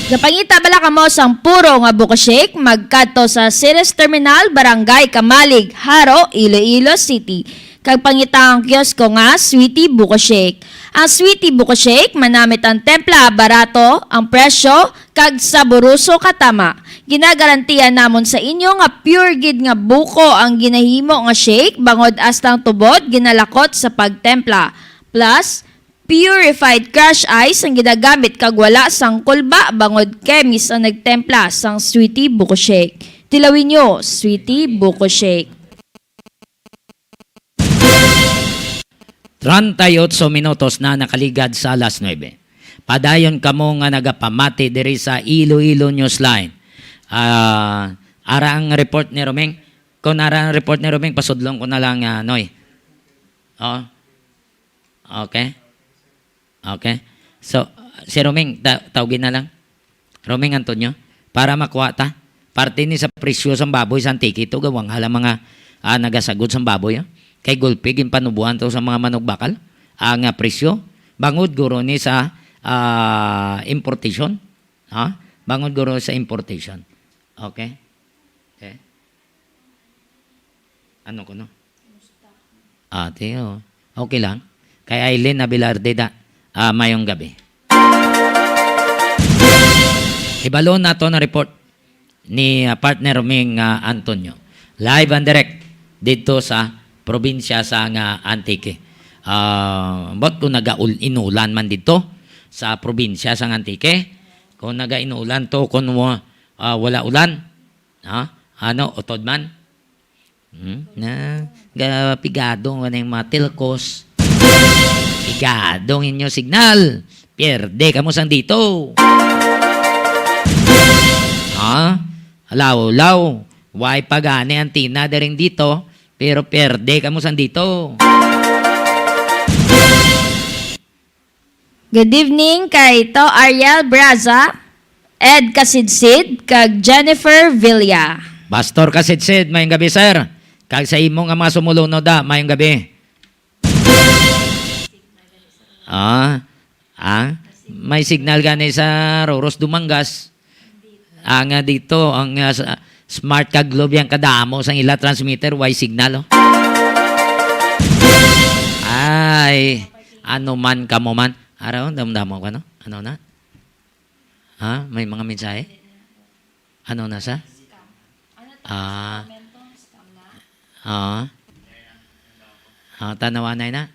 Gapangita bala kamo sang puro nga buko shake? Magkadto sa Ceres Terminal, Barangay Camalig, Jaro, Iloilo City. Kag pangita ang kiosko nga Sweetie Buko Shake. Ang Sweetie Buko Shake, manamit ang templa, barato ang presyo, kag saboroso katama. Ginagarantiya namon sa inyo nga pure gid nga buko ang ginahimo nga shake, bangod hasta ang tubod ginalakot sa pagtempla. Plus, purified crush ice ang ginagamit kag wala sang kulba, bangod chemist ang nagtempla sang Sweetie Buko Shake. Tilawin nyo, Sweetie Buko Shake. Treinta y ocho minutos na nakaligad sa alas nuebe. Padayon kamo nga nagapamati diri sa Iloilo Newsline. Ah, ara ang report ni Roming. Kung ara ang report ni Roming, pasudlon ko na lang, ah, Noy. Oh. Okay. Okay. So, si Roming, ta-, tawgi na lang. Roming Antonio, para makuha ta. Parte ni sa presyo sang baboy sa Antique, ito gawang hala mga, ah, nagasagod sang baboy, ah. Kay gulpi, ginpanubuan to sa mga manugbakal. Ang, ah, presyo, bangod guro ni sa, ah, importation. Ha? Bangod guro sa importation. Okay? Okay. Ano ko, no? Ate, oh. Okay lang. Kay Aileen Abelarde da. Ah, mayong gabi. Ibalo nato na report ni, ah, partner ming, ah, Antonio. Live and direct dito sa probinsya sa nga Antique. Ah, but kung naga-ul-, inulan man dito sa probinsya sa Antique, kung naga-inulan to, kung wa-, ah, wala ulan, ha? Ano, utod man? Hmm? Na, ga-, pigado nga na yung mga telcos. Pigado ang inyo signal. Pierde kamo sang dito. Ha? Lawlaw. Way pa gani antenna diri dito, pero pierde kamo sang dito. Good evening kay To Ariel Braza, Ed Kasidsid, kag Jennifer Villa. Pastor Kasidsid, mayong gabi, sir. Kag sa imo nga mga sumulunod, ah, mayong gabi. Ah, ah, may signal gani sa Roros Dumangas. Ang, ah, dito, ang, ah, sa-, Smart kag Globe yang kadamo sang ila transmitter, way signal, oh. Ay, ano man kamo man. Araw, damdamo ka, no? Ano na? Ha? May mga mensahe? Ano na sa? Ah. Ah. Ah, tanawanay na.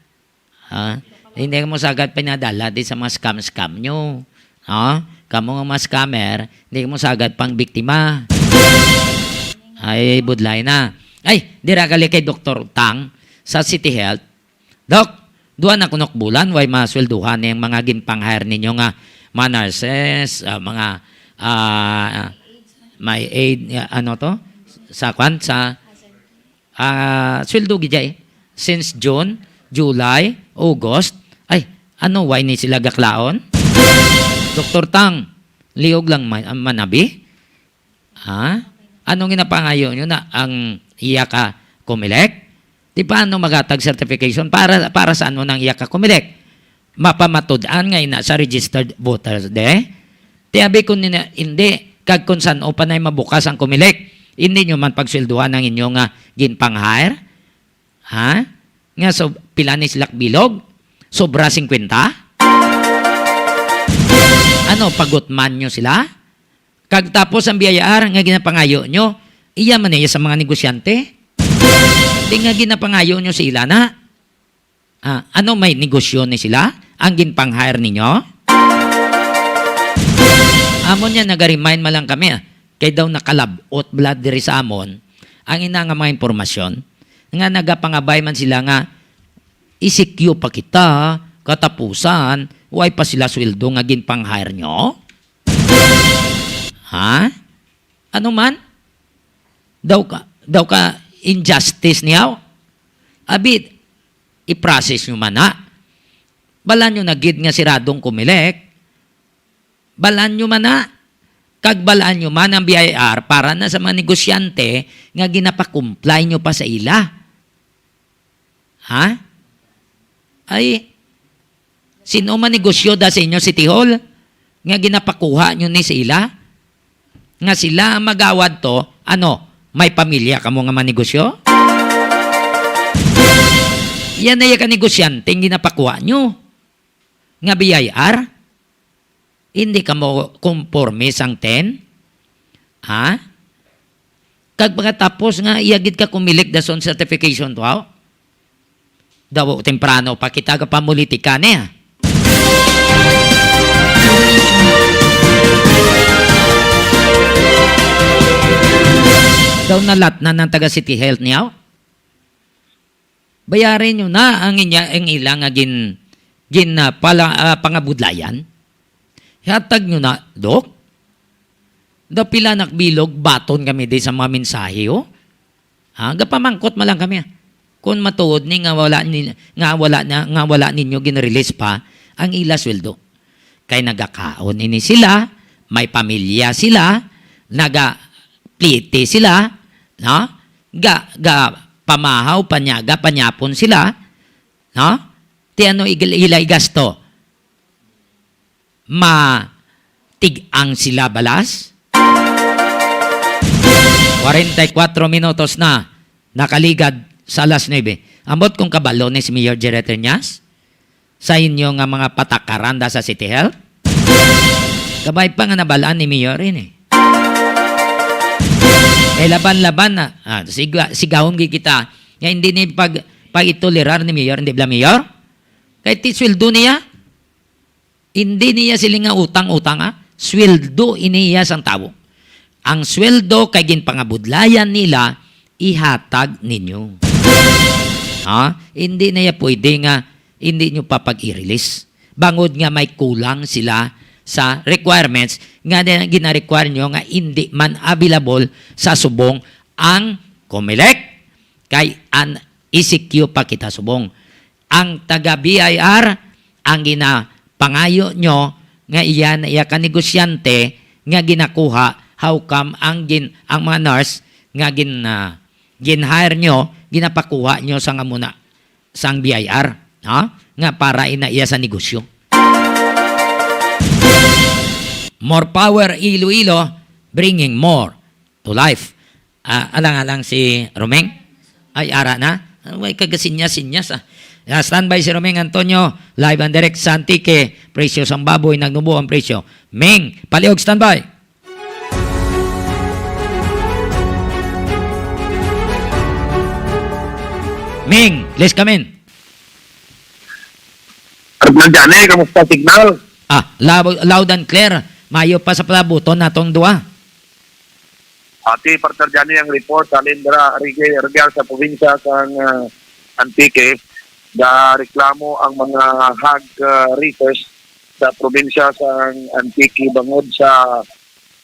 Ah, hindi mo sagad pinadala di sa mga scam-scam nyo. Ah, kamo nga mga scammer, hindi mo sagad pang biktima. Ay, budlay na. Ay, dira gali kay Doktor Tang sa City Health. Doc, duha na kunok bulan, way maswelduhan ni ang mga ginpang-hire ninyo nga mga nurses, ah, mga, ah, may aid, ah, ano to? Sa kwan, sa, ah, sweldo gid jay. Since June, July, August, ay, Ano, why ni sila gaklaon? Doktor Tang, liog lang man, manabi? Ha? Anong ginapangayo nyo na ang iya ka Comelec? Di paano magatag certification? Para, para sa ano nang iya ka Comelec? Mapamatud-an nga ina sa registered voters de? Ti abi ko nina, hindi. Kag kung san-o pa na'y mabukas ang Comelec, hindi nyo man pagsweldohan ang inyo nga ginpang-hire? Ha? Nga so, pila ni sila bilog? Sobra singkwenta? Ano, pagutman nyo sila? Kag tapos ang B I R nga ginapangayo nyo, iya man iya sa mga negosyante? Di nga ginapangayo nyo sa ila na? Ah, ano, may negosyo ni sila? Ang ginpang-hire ninyo? Amo niya, naga-remind man lang kami, ah. Kay daw nakalabot blood diri sa amon ang ina nga mga impormasyon nga nagapangabay man sila nga, "E C Q pa kita, katapusan, way pa sila sweldo nga ginpang-hire nyo?" Ha? Ano man? Daw ka, daw ka injustice niyaw? Abi, i-process nyo man na. Balaan nyo na gid nga siradong Comelec. Balaan nyo man na. Kag balaan nyo man ang B I R para na sa mga negosyante nga ginapakumply nyo pa sa ila. Ha? Ay, sino man negosyo da sa inyo City Hall nga ginapakuha nyo ni sa ila? Nga sila ang magawad to, ano, may pamilya kamo nga manegosyo? Yan na yung kanegosyante ang ginapakuha nyo. Nga B I R? Hindi kamo konforme sang ten? Ha? Kag pagkatapos nga, iya gid ka Comelec dason certification to, aw? Daw temprano pa kita gapamulitika niya. Daw nalatnan ng taga City Health niya. Bayarin nyo na ang inya, ang ila nga gin, gin, ah, pala, ah, pangabudlayan. Hatag nyo na, Dok. Daw pila nak bilog, baton kami di sa mga mensahe, oh. Ha, gapamangkot man lang kami, ah. Kung matuod ni nga wala ni, nga wala na, nga wala ninyo gin-release pa ang ila sweldo. Kay nagakaon ini sila, may pamilya sila, nagapliti sila, no? Ga, ga pamahaw, panyaga, panyapon sila, no? Ti ano ig-, ila igasto? Matig-ang sila balas? Kwarenta y kuwatro minutos na nakaligad sa alas nuebe. Ambot kung kabalo ni si Mayor Jerry Triñas sa inyo nga mga patakaran da sa City Health? Kabay pa nga nabalaan ni Mayor ini. Eh, laban-laban na. Ah, siga-, sigahon gid kita nga hindi ni pag, pag-itolerar ni Mayor, hindi bala, Mayor? Kay ti sweldo niya, hindi niya sila nga utang-utang, ah. Sweldo ini iya sang tawo. Ang sweldo kay ginpangabudlayan nila, ihatag ninyo. Ha? Hindi na iya pwede nga hindi nyo pa pag-i-release. Bangod nga may kulang sila sa requirements nga na-, gina-require nyo nga hindi man available sa subong ang Comelec. Kay an E C Q pa kita subong. Ang taga B I R, ang ginapangayo nyo nga iya na iya ka negosyante nga ginakuha, how come ang gin-, ang mga nurse nga gin-, ah, gin-hire nyo, ginapakuha nyo sa nga muna, sang B I R, ha? Nga para ina iya sa negosyo. More power, Iloilo, bringing more to life. Ah, alang-alang si Romeng. Ay, ara na. Ah, way kagasinyas-sinyas, ah. Ah, standby si Romeng Antonio, live and direct sa Antique. Presyo sang baboy, nagnubo ang presyo. Meng, palihog, standby. Meng, please come in. Arnel Jane, kamusta signal? Ah, loud, loud and clear. Mayo pa sa palabuton natong duwa. Ati, partner Johnny, ang report sa Lindra, Rigi-, Regal sa probinsya sa, ah, Antique. Gareklamo ang mga hog, ah, raisers sa probinsya sa Antique bangod sa,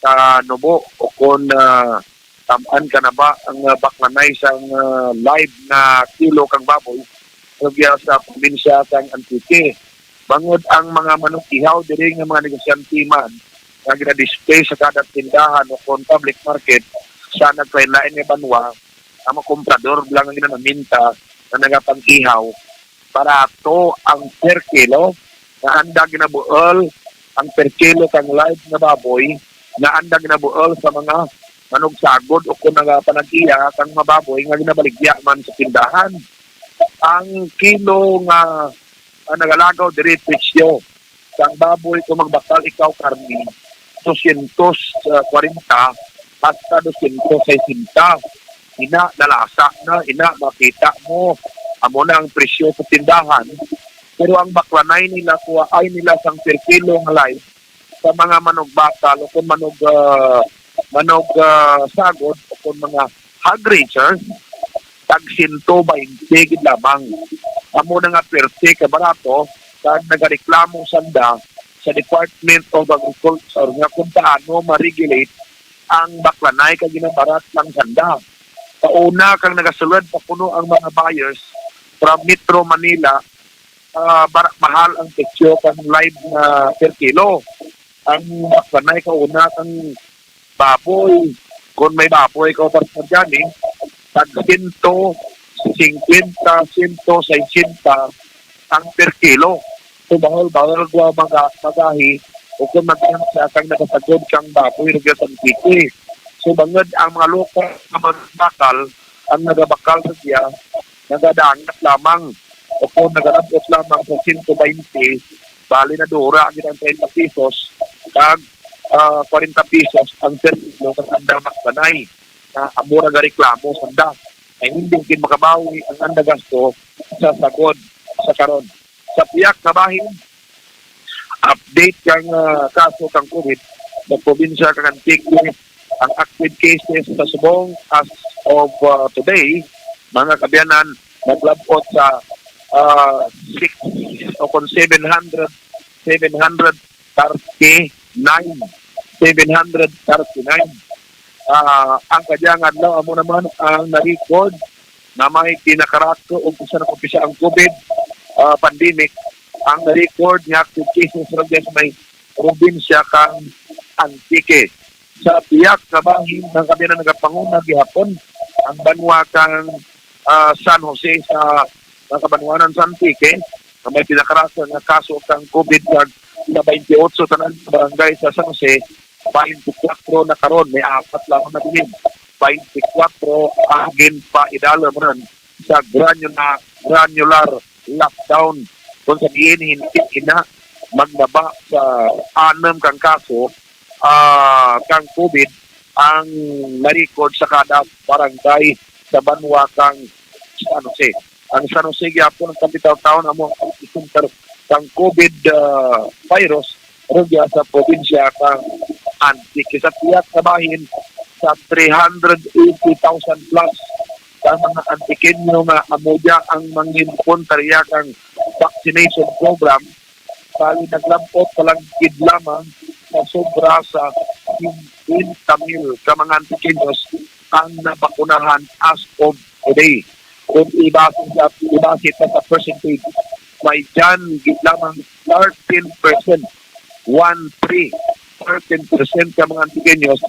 sa nubo o kon, ah, tam-an ka na ba ang, ah, baklanay sang, ah, live nga kilo kang baboy rugya sa probinsya sa Antique. Bangod ang mga manug-ihaw diri nga mga negosyante man nga gina-display sa kada tindahan o kon public market sa naglain-lain nga banwa, ang mga komprador lang ang ginanaminta nga nagapang-ihaw, barato ang per kilo nga anda ginabuol, ang per kilo kang live nga baboy nga anda ginabuol sa mga manugsagod o kon nagapanag-iya kang mga baboy nga ginabaligya man sa tindahan. Ang kilo nga, ah, nagalagaw diri presyo sang baboy kung magbakal ikaw karne, dosyentos kwarenta hasta dosyentos sesenta. Ina, nalasa na, ina, makita mo, amo na ang presyo sa tindahan. Pero ang baklanay nila, kuhaay nila sang per kilo nga live sa mga manugbakal o kung manug, ah, manug, ah, sagod o kung mga hog raisers, tag sento baynte gid lamang. Amo na nga perte ka barato, kag nagareklamo sanda sa Department of Agriculture nga kung paano ma-regulate ang baklanay kag ginabarat lang sanda. Kauna kang nagasulod pa kuno ang mga buyers from Metro Manila, ah, bara-, mahal ang presyo kang live nga per kilo. Ang baklanay kauna kang baboy, kung may baboy ka, partner Johnny, tag sento singkwenta, sento sesenta ang per kilo. So, bahol-bahol gwa maga-, magahi o kung magkansa kang nakasagod kang baboy rugya sa Antique. So, bangod ang mga lokal nga magbakal, ang nagabakal rugya, nagadangat lamang o kung nagalabot lamang sa sento baynte, bali na dura gid ang treinta pesos, kag, ah, kwarenta pesos ang per kilo kag anda baklanay na amo ra gareklamo sanda nga hindi gid makabawi ang anda gasto sa sagod sa karon. Sa pihak sa bahin, update kang, ah, kaso kang COVID sa probinsya kang Antique, ang active cases sa subong as of, ah, today, mga kaabyanan, naglab-ot sa, ah, six o kon seven hundred, seven hundred thirty-nine, seven hundred thirty-nine. Ah, ang kadyang adlaw, amo naman ang na-record na may pinakarako o isa na kompisa ang COVID, ah, pandemic, ang na-record nga active cases rugya sa may probinsya kang Antique. Sa pihak sa bahin, ang kabiyanan nagapanguna gihapon ang banwa kang, ah, San Jose sa mga kabanwanan sa Antique, nga may pinakarako nga kaso kang COVID kag sa twenty-eight tanan ka barangay sa San Jose, twenty-four na karon, may apat lamang na bilin. Twenty-four ang ginpaidala man sa granula-, granular lockdown, kung sa diin hindi na maglaba sa anam kang kaso, ah, kang COVID ang na-record sa kada barangay sa banwa kang San Jose. Ang San Jose gyapon ang capital town amo ang epicenter sang COVID, ah, virus rugya sa probinsya kang Antique. Sa pihak sa bahin, sa three hundred eighty thousand plus ka mga Antiqueño nga amo dya ang mangin puntarya kang vaccination program, bali naglab-ot pa lang gid lamang sa sobra sa fifteen mil ka mga Antiqueños ang nabakunahan as of today. Kung ibase sa, ibase pa sa percentage, may dyan gid lamang thirteen percent, one three, thirteen percent ka mga Antiqueños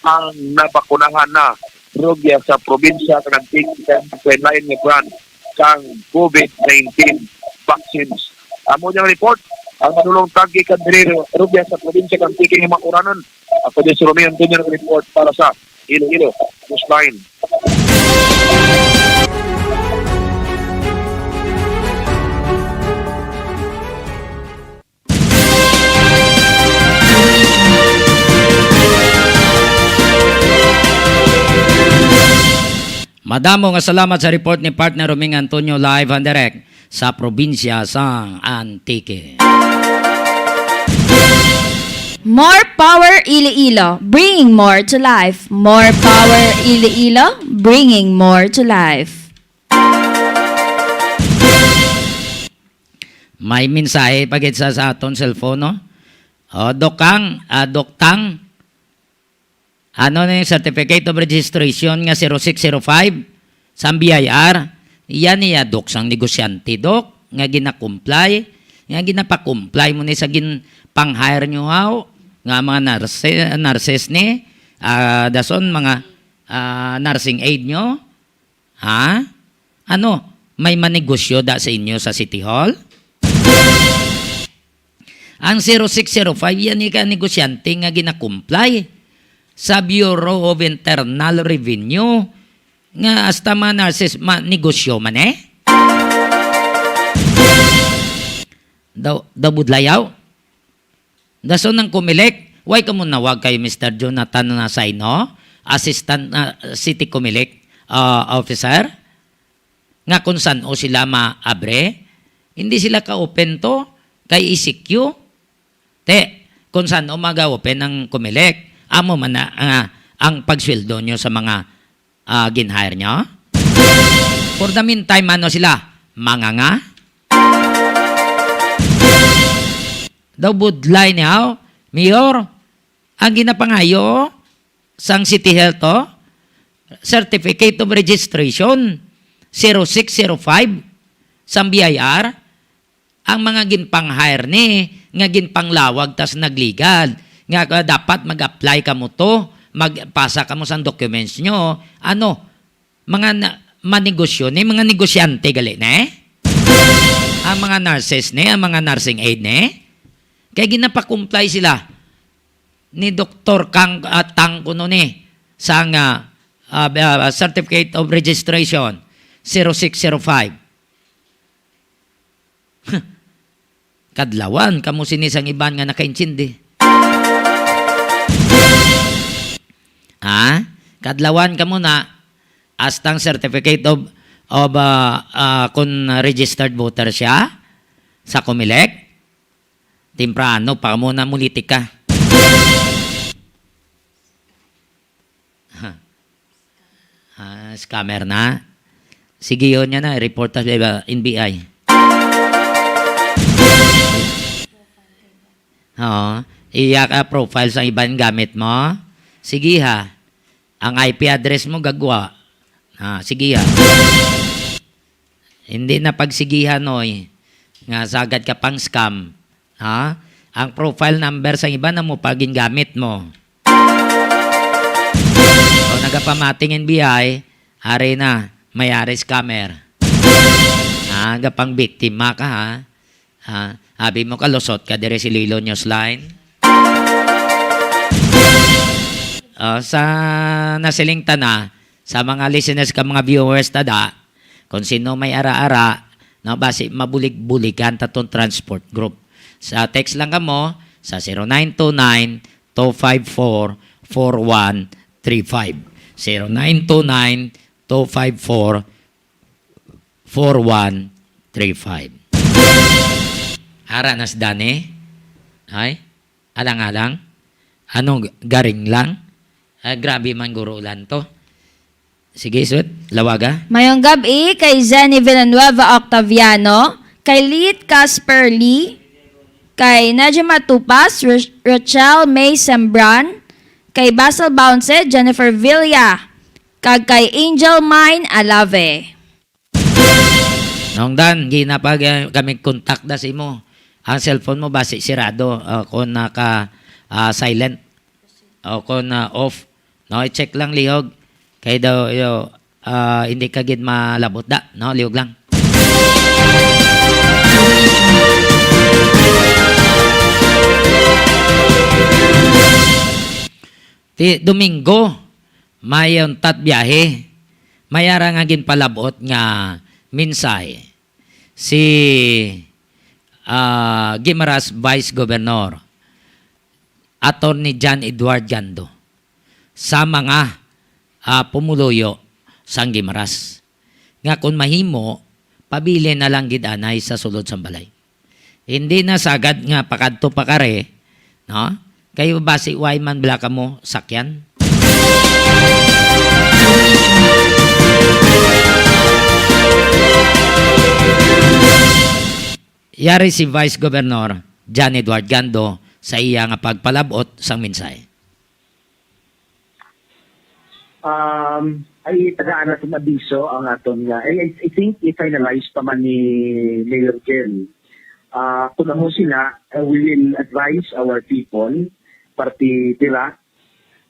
ang nabakunahan na rugya sa probinsya kang Antique sa lain nga brand kang COVID nineteen vaccines. Amo niyang report ang madulong tagi kang diri rugya sa probinsya kang Antique nga mga uranon. Ako din si Romeo Antonio nag-report para sa Iloilo Newsline. Madamo nga salamat sa report ni partner Roming Antonio, live and direct sa probinsya sang Antique. More power, Iloilo, bringing more to life. More power, Iloilo, bringing more to life. May mensahe pa gid sa, sa aton cellphone, no? O, Dokang, ah, Doktang, ano na yung certificate of registration nga zero six zero five sa B I R? Yan iya, Dok, sang negosyante, Dok, nga gina-comply. Nga ginapakumply mo ni sa ginpang-hire nyo, haw, nga mga nurse, nurses ni, ah, dason mga, ah, nursing aid nyo? Ha? Ano, may manegosyo da sa inyo sa City Hall? Ang zero six zero five, yan ni ka negosyante nga ginakumply sa Bureau of Internal Revenue nga hasta mga nurses ma-, negosyo man eh. Daw, daw budlayaw. Dason ang Comelec, why ka mo nawag kay Mister Jonathan Nasayno, Assistant, ah, City Comelec, ah, Officer? Nga kung san-o sila maabre? Hindi sila ka-open to kay E C Q. Te, kung san-o maga-open ang Comelec, amo man na, ah, ang pagsweldo nyo sa mga, ah, gin-hire nyo? For the meantime, ano sila? Manganga? Daw budlay niya, oh. Mayor, ang ginapangayo sang City Health, oh, Certificate of Registration, zero six zero five, sang B I R, ang mga ginpang-hire ni, nga ginpanglawag tas nagligad, nga, ah, dapat mag-apply kamo to, magpasa kamo sang documents nyo, ano, mga na-, manegosyo ni, mga negosyante gali ni. Ang mga nurses ni, ang mga nursing aid ni. Kay ginapakumply sila ni Doktor Kang, ah, Tang kuno ni sang, ah, ah, ah, Certificate of Registration zero six zero five. Kadlawan kamo sini sang iban nga nakaintindi. Ha? Kadlawan kamo na, hasta ang certificate of, of, ah, ah, kung registered voter siya sa Comelec, temprano pa mo na mulitika. Ha. Ah, scammer na. Sige, yun niya na. Report ta sa N B I. Oo. Iya ka profile sa iban gamit mo. Sige ha. Ang I P address mo, gagwa. Ah, sige ha. Hindi na pagsigihan, oy, nga sagad ka pang scam. Ha? Ang profile number sang iban na mo pa gingamit mo. O nagapamating N B I, ari na, may ari scammer. Ha? Gapang biktima ka, ha? Ha? Abi mo ka, lusot ka dire si Lilo Newsline. O, sa nasiling ta na, sa mga listeners ka, mga viewers ta da, kung sino may ara-ara, no, basi mabulig-buligan ta tong transport group. Sa text lang kamo sa zero nine two nine, two five four, four one three five. Zero nine two nine, two five four, four one three five. Ara na si Dani. Ay, alang-alang. Ano, garing lang? Ah, grabe man guro ulan to. Sige, Sut, lawaga. Mayong gab-i kay Zenny Villanueva Octaviano, kay Lit Casper Lee, kay Najma Tupas, Rach-, Rachel May Sembran, kay Basil Bounce, Jennifer Villa, kag kay Angel Mine Alave. Nungdan, gina pa ga-, kami kontak da sa imo. Ang cellphone mo basi sirado, ah, kung naka, ah, silent o kung, ah, off. No, i-check lang lihog. Kay daw, yo, ah, hindi ka gid malabot da, no? Lihog lang. Ti Domingo, may untat biyahe. May ara nga ginpalabot nga mensahe si, ah, Guimaras Vice Governor, Attorney John Edward Gando, sa mga, ah, pumuluyo sang Guimaras, nga kon mahimo, pabilin na lang gid anay sa sulod sang balay. Hindi na sagad nga pakadto pa kare, no? Kay basi way man bala kamo sakyan. Yari si Vice Governor John Edward Gando sa iya nga pagpalabot sang mensahe. Um, ay tagaan natin abiso ang aton nga, I, I, I think i-finalize pa man ni Mayor Jen Ah, kung amo sina, uh, we will advise our people, parte dira,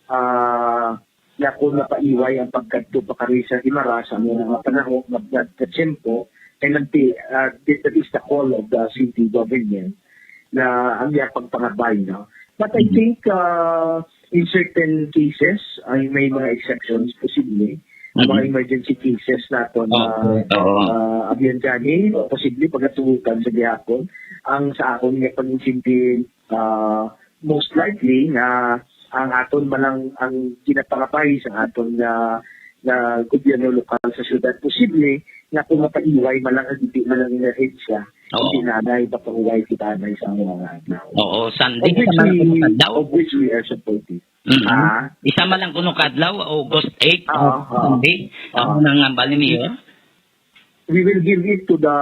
ah, nga kung mapaiway ang pagkadto pa kari sa Guimaras sa mga panahon nga, nga, nga tiyempo, kay nagti-, ah, that is the call of the city government na ang iya pagpangabay, no? But I Mhm. think, ah, in certain cases, ay may mga exceptions, posible. Ang mga Mhm. emergency cases naton, Oo, ah, oo. ah, Abianjani, posible pagatugutan sa gihapon. Ang sa akon nga pag-intindi, ah, most likely nga ang aton man lang ang ginapangabay sa aton nga, nga gobyerno lokal sa syudad, posible nga kung mapaiway man lang ang hindi man lang emerhensya, Oo. hindi nanay mapahuway kita anay sa mga adlaw. Oo, Sunday Of which sa mga we, kadlaw. of which we are supportive. Mm-mm. Ah. Isa man lang kuno kadlaw, August eight, Oo, oo. Sunday. Oo. Amo na nga, bali, Mayor. We will give it to the,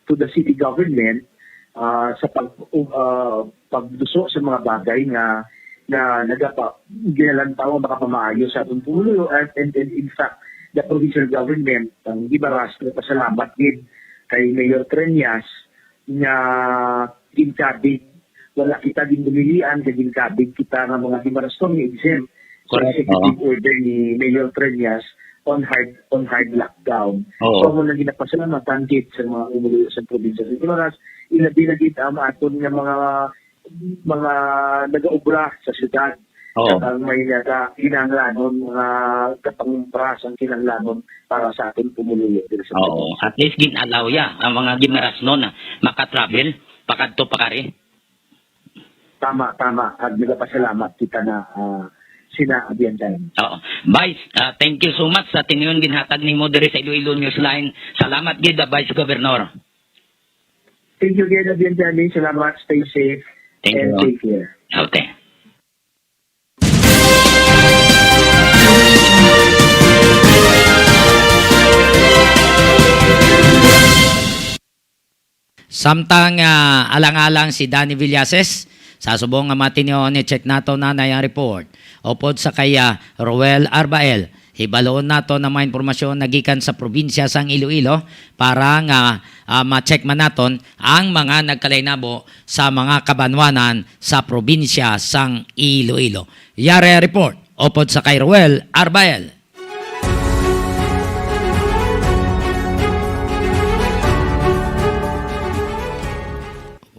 to the city government, ah, sa pag, uh, pagduso sa mga bagay nga, nga nagapa-, ginalantaw ang makapamaayo sa atong pumuluyo and, and, and in fact, the provincial government, ang Guimaras, nagpasalamat gid kay Mayor Treñas nga ginkabig, wala kita gindumilian, kay ginkabig kita nga mga Guimaras nga exempt sa Correct, executive oo. order ni Mayor Treñas on hard, on hard lockdown. Oo. So, amo nang ginapasalamatan gid sa mga pumuluyo sa probinsya sa Guimaras, ilabi na gid ang aton nga mga, mga nagaobra sa syudad. Oo. Kag ang may naga-, kinahanglanon, mga kapangumpra sang kinahanglanon para sa aton pumuluyo diri sa Oo, probinsya. At least gin-allow ya ang mga Guimaras, no, na maka-travel pakadto pakari. Tama, tama. Kag nagapasalamat kita na, ah, sina Abiandan. Oo. Vice, ah, thank you so much sa tinuyon ginhatag nimo diri sa Iloilo Newsline. Salamat gid, ah, Vice Governor. Thank you again, Abiandan. Salamat. Stay safe Thank and you. take care. Okay. Samtang, ah, alang-alang si Danny Villases, sa subong nga mga tinuon, i-check nato na na ang report. Upod sa kay, ah, Roel Arbael, hibaloon nato ang mga impormasyon na gikan sa probinsya sang Iloilo para nga, ah, ma-check man naton ang mga nagkalainabo sa mga kabanwanan sa probinsya sang Iloilo. Yari ang report, upod sa kay Roel Arbael.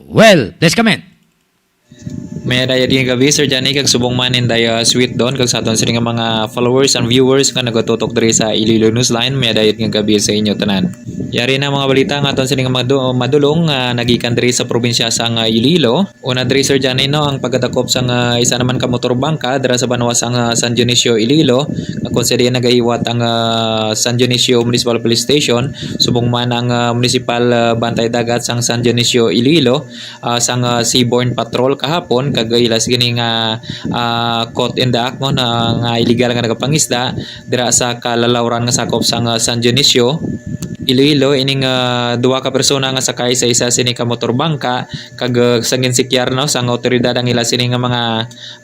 Well, please comment. May adayad nga gabi, Sir Johnny, kag subong man inday, ah, Sweet Dawn, kag sa aton sini nga mga followers and viewers nga nagatutok diri sa Iloilo Newsline, may adayad nga gabi sa inyo tanan. Yari na mga balita nga aton sini nga madu-, madulong, ah, nagikan diri sa probinsya sang, ah, Iloilo. Una diri, Sir Johnny, no, ang pagkadakop sang, ah, isa naman ka motor bangka dira sa banwa sang, ah, San Dionisio, Iloilo, nga kung sa diin nagahiwat ang, ah, San Dionisio Municipal Police Station, subong man ang, ah, Municipal, ah, Bantay Dagat sang San Dionisio, Iloilo, ah, sang, ah, Seaborne Patrol kahapon, kag ila sini nga, ah, caught in the act, no, na, nga illegal nga nagapangisda dira sa Kalalawran nga sakop sang, ah, San Dionisio, Iloilo, ining, ah, duha ka persona nga sakay sa isa sini ka motor bangka, kag, ah, sang ginsikyar, no, sang awtoridad ang ila sini nga mga,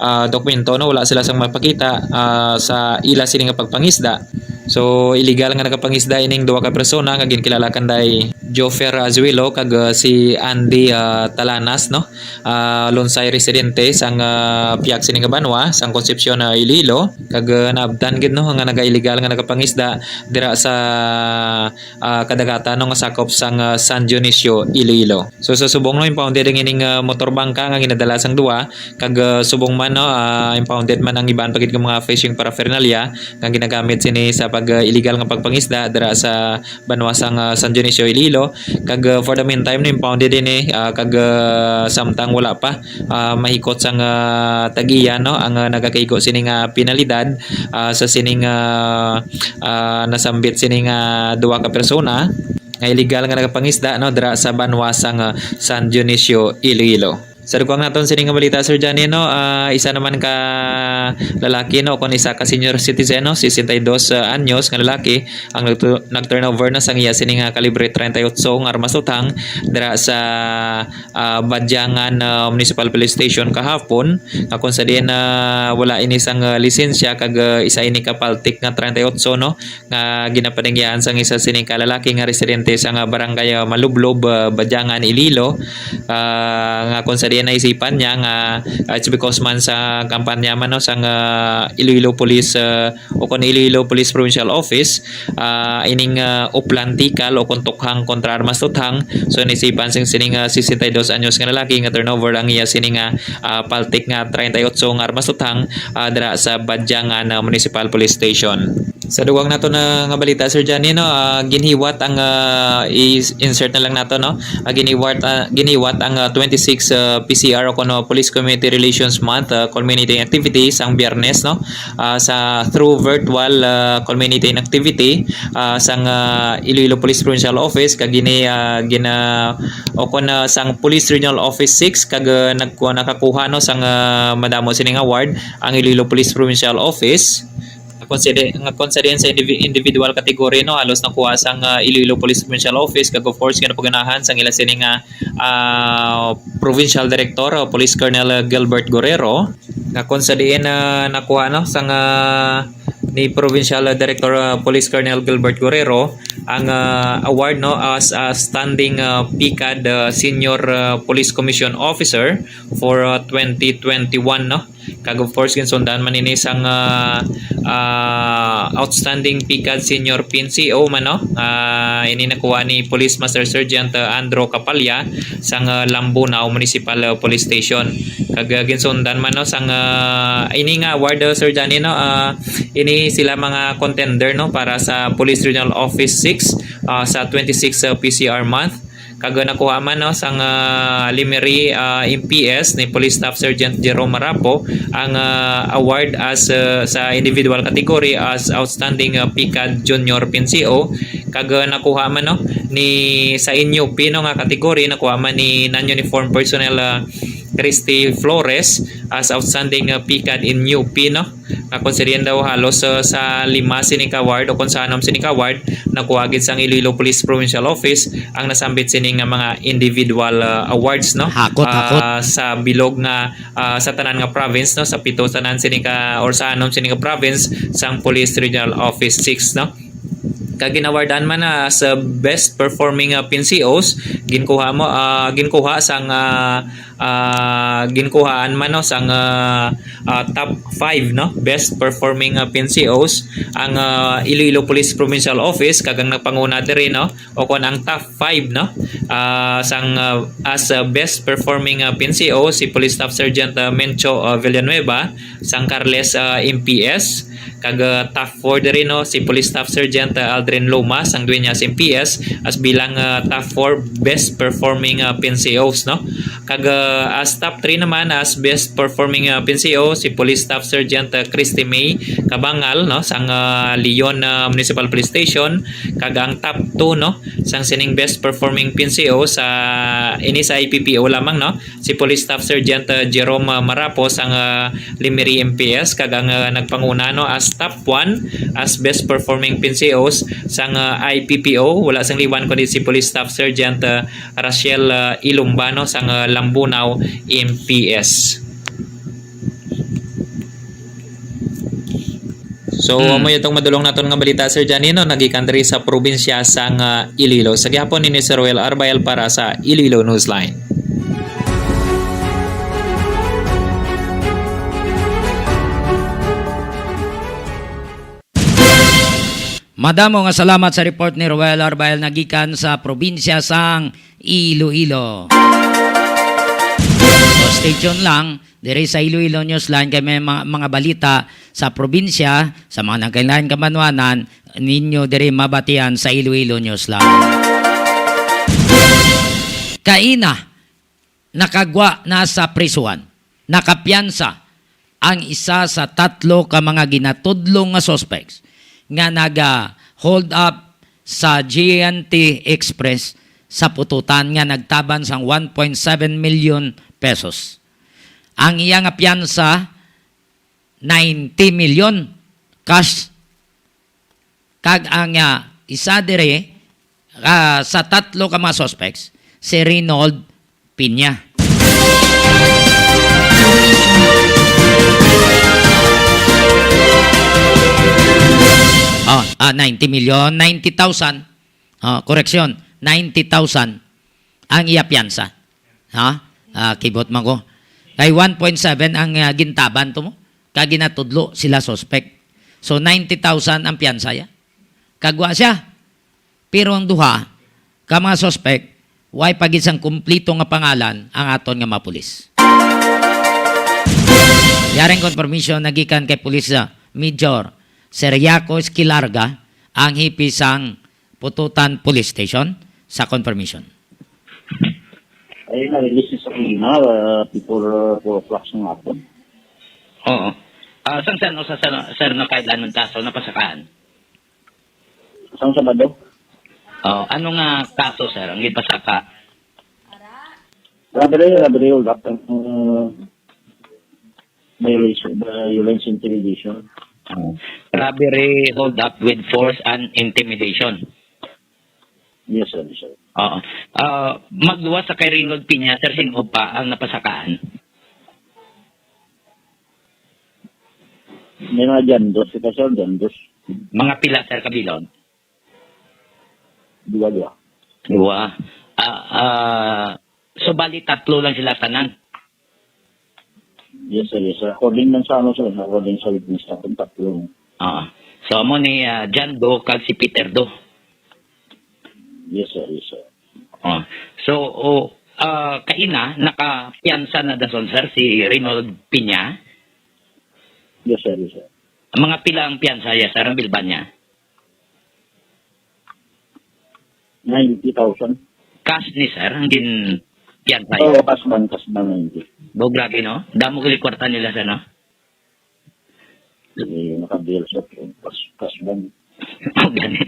ah, dokumento, no, wala sila sang mapakita, ah, sa ila sini nga pagpangisda. So, illegal nga nagapangisda ining duha ka persona nga ginkilala kanday Jofer Azuelo kag, ah, si Andy, ah, Talanas, no, ah, Lunsay residente sang, ah, pihak sini nga banwa sang Concepcion, ah, Iloilo, kag, ah, naabtan gid, no, nga naga-illegal nga nagapangisda dira sa, ah, kadagatan, no, nga sakop sang, ah, San Dionisio, Iloilo. So, sa subong, no, impounded ang ining, ah, motor bangka nga ginadala sang duha, kag, ah, subong man, no, ah, impounded man ang iban pa gid nga mga fishing paraphernalia nga ginagamit sini sa pag, ah, illegal nga pagpangisda dira sa banwa sang, ah, San Dionisio, Iloilo. Kag, ah, for the meantime, no, impounded ini, ah, kag, ah, samtang wala pa, ah, mahikot sang, ah, tag-iya, no, ang, ah, nagakaigo sini nga penalidad, ah, sa sining, ah, ah, nasambit sini nga duha ka persona nga illegal nga nagapangisda, no, dira sa banwa sang, ah, San Dionisio, Iloilo. Sa dugang naton sini nga balita, Sir Johnny, no, ah, isa naman ka lalaki, no, kon isa ka senior citizen, no, sesenta y dos, ah, anyos nga lalaki ang nagtu-, nag-turnover na sang iya sini nga kalibre treinta y ocho nga armas uthang dira sa, ah, Badiangan, ah, Municipal Police Station kahapon, nga kung sa diin, ah, wala ini sang, ah, lisensya kag, ah, isa ini ka Paltic nga treinta y ocho, no, nga ginapaningyahan sang isa sini ka lalaki nga residente sa nga barangay, ah, Malublob, ah, Badiangan, Iloilo, ah, nga kung sa diin naisipan niya nga, ah, it's because man sa kampanya man, no, sang, ah, Iloilo Police, ah, o kon Iloilo Police Provincial Office, ah, ining, ah, Oplan Tikal o kon Tukhang kontra Armas Tuthang. So, naisipan sing sining, ah, sesenta y dos anyos nga lalaki nga turnover ang iya sini nga, ah, Paltic nga treinta y ocho nga armas tuthang, ah, dira sa Badiangan, ah, Municipal Police Station. Sa dugang nato na nga balita, Sir Johnny, no, ah, ginhiwat ang, ah, i-insert na lang nato, no? Ah, ginhiwat, ah, ginhiwat ang, ah, twenty-six, ah, P C R o kuno Police Community Relations Month, ah, culminating activity sang Biyernes, no? Ah, sa through virtual, ah, culminating activity, ah, sang, ah, Iloilo Police Provincial Office kag gini, ah, gina-, o kuno sang Police Regional Office six kag, ah, nagkuha, nakakuha, no, sang, ah, madamo sining award ang Iloilo Police Provincial Office. Nga kung sa di-, nga kung sa diin sa indivi-, individual category, no, halos nakuha sang, ah, Iloilo Police Provincial Office, kag of course, ginapaganahan sang ila sini nga, ah, Provincial Director, ah, Police Colonel, ah, Gilbert Guerrero, nga kung sa diin, ah, nakuha, no, sang, ah, ni Provincial, ah, Director, ah, Police Colonel Gilbert Guerrero ang, ah, award, no, as a standing, ah, PCAD, ah, Senior, ah, Police Commission Officer for, ah, twenty twenty-one, no. Kag of course, ginsundan man ini sang, ah, ah, outstanding PCAD Senior P N C O man, no? Ah, ini nakuha ni Police Master Sergeant, ah, Andro Capalla sang, ah, Lambunao Municipal, ah, Police Station. Kag, ah, ginsundan man, no, sang, ah, ini nga award, ah, Sir Johnny, no? Ah, ini sila mga contender, no, para sa Police Regional Office six, ah, sa twenty-six, ah, P C R month. Kag nakuha man, no, sang, ah, Lemery, ah, M P S ni Police Staff Sergeant Jerome Marapo ang, ah, award as, ah, sa individual category as Outstanding, ah, PCAD Junior P N C O. Kag, ah, nakuha man, no, ni sa N U P, no, nga category, nakuha man ni Non-Uniform Personnel, ah, Christy Flores as Outstanding, ah, PCAD N U P, no. Nga kung sa diin daw halos, ah, sa lima sini ka award o kung sa anom sini ka award, nakuha gid sang Iloilo Police Provincial Office ang nasambit sini nga mga individual, ah, awards, no? Hakot, hakot. Ah, sa bilog nga, ah, sa tanan nga province, no? Sa pito tanan sini ka or sa anom sini ka province sang Police Regional Office six, no? Kag ginawardan man na as, ah, best performing, ah, P N C Os, ginkuha mo, ah, ginkuha sang, ah, ah, ginkuhaan man, no, sang, ah, ah, top five, no, best performing, ah, P N C Os ang, ah, Iloilo Police Provincial Office, kag ang nagpanguna diri, no, o kon ang top five, no, ah, sang, ah, as, ah, best performing, ah, P N C O, si Police Staff Sergeant, ah, Mencho, ah, Villanueva sang Carles, ah, M P S. Kag, ah, top four diri, no, si Police Staff Sergeant, ah, Aldrin Luma sang Dueñas M P S as bilang, ah, top four best performing, ah, P N C Os, no. Kag, ah, as top three naman as best performing, ah, P N C O, si Police Staff Sergeant, ah, Christy May Kabangal, no, sang, ah, Leon, ah, Municipal Police Station. Kag ang top two, no, sang sining best performing P N C O sa ini sa I P P O lamang, no, si Police Staff Sergeant, ah, Jerome, ah, Marapo sang, ah, Lemery M P S, kag ang, ah, nagpanguna, no, as top one as best performing P N C Os sang, ah, I P P O, wala sang liwan kundi si Police Staff Sergeant, ah, Rachel, ah, Ilumbano sang, ah, Lambunao M P S. So, hmm, amo itong madulong naton nga balita, Sir Janino, nagikan diri sa probinsya sang, ah, Iloilo. Sa gihapon, ini si Roel Arbael para sa Iloilo Newsline. Madamo nga salamat sa report ni Roel Arbael nagikan sa probinsya sang Iloilo. So, stay tuned lang diri sa Iloilo Newsline kay may mga, mga balita sa probinsya, sa mga nagkalain kabanwanan ninyo diri mabatian sa Iloilo Newsline. Kaina, nakagwa na sa prisuhan, nakapiyansa ang isa sa tatlo ka mga ginatudlo nga suspects nga naga-hold up sa G N T Express sa pututan nga nagtaban sang one point seven million pesos. Ang iya nga piyansa, ninety million cash. Kag ang, ah, isa diri, ah, sa tatlo ka mga suspects, si Reynold Piña. Oh, ah, ninety million, ninety thousand. Ah, koreksyon, ninety thousand ang iya piyansa. Ha? Ah, kibot man ko. Kay one point seven ang, ah, gintaban to mo. Kag ginatudlo sila suspect. So, ninety thousand ang piyansa ya. Kagwa siya. Pero ang duha ka mga suspect, way pa gid sang kumplito nga pangalan ang aton nga mga pulis. Yaring confirmation nagikan kay Pulis, ah, Major Seriaco Esquilarga, ang hipi sang Pututan Police Station, sa confirmation. Ay, na-release sa kanina, ah, before, ah, four o'clock sa hapon. Oo. Ah, sang, sang, sa, sa, sir, na kailan ang kaso napasakaan? Sang Sabado. Oh, ano nga kaso, sir, ang gipasaka? Robbery, robbery hold up, uh, violation, violence, intimidation. Oh. Robbery, hold up with force and intimidation. Yes, sir, yes, sir. Oo. Ah, magduwa sa kay Reynold Piña, sir, sin-o pa ang napasakaan? May mga John Doe, sila, sir, John Doe. Mga pila, sir, kabilog? Duwa, duwa. Duwa. Ah, ah, so, bali, tatlo lang sila tanan? Yes, sir, yes, sir. According lang sa ano, sir, according sa witness natin, tatlo. Ah. So, amo ni, ah, John Doe kag si Peter Doe. Yes, sir, yes, sir. Oh. So, oh, ah, kaina, nakapiyansa na dason, sir, si Reynold Piña? Yes, sir, yes, sir. Mga pila ang piyansa, yes, sir, ang bilban niya? Ninety thousand. Cash ni, sir, ang gin-, piyansa niya? Oo, cash man, cash man, ninety. Oh, grabe, no? Damo kay kwarta nila, sir, no? Eh, nakabil sa pas-, pasban. Oh, gani.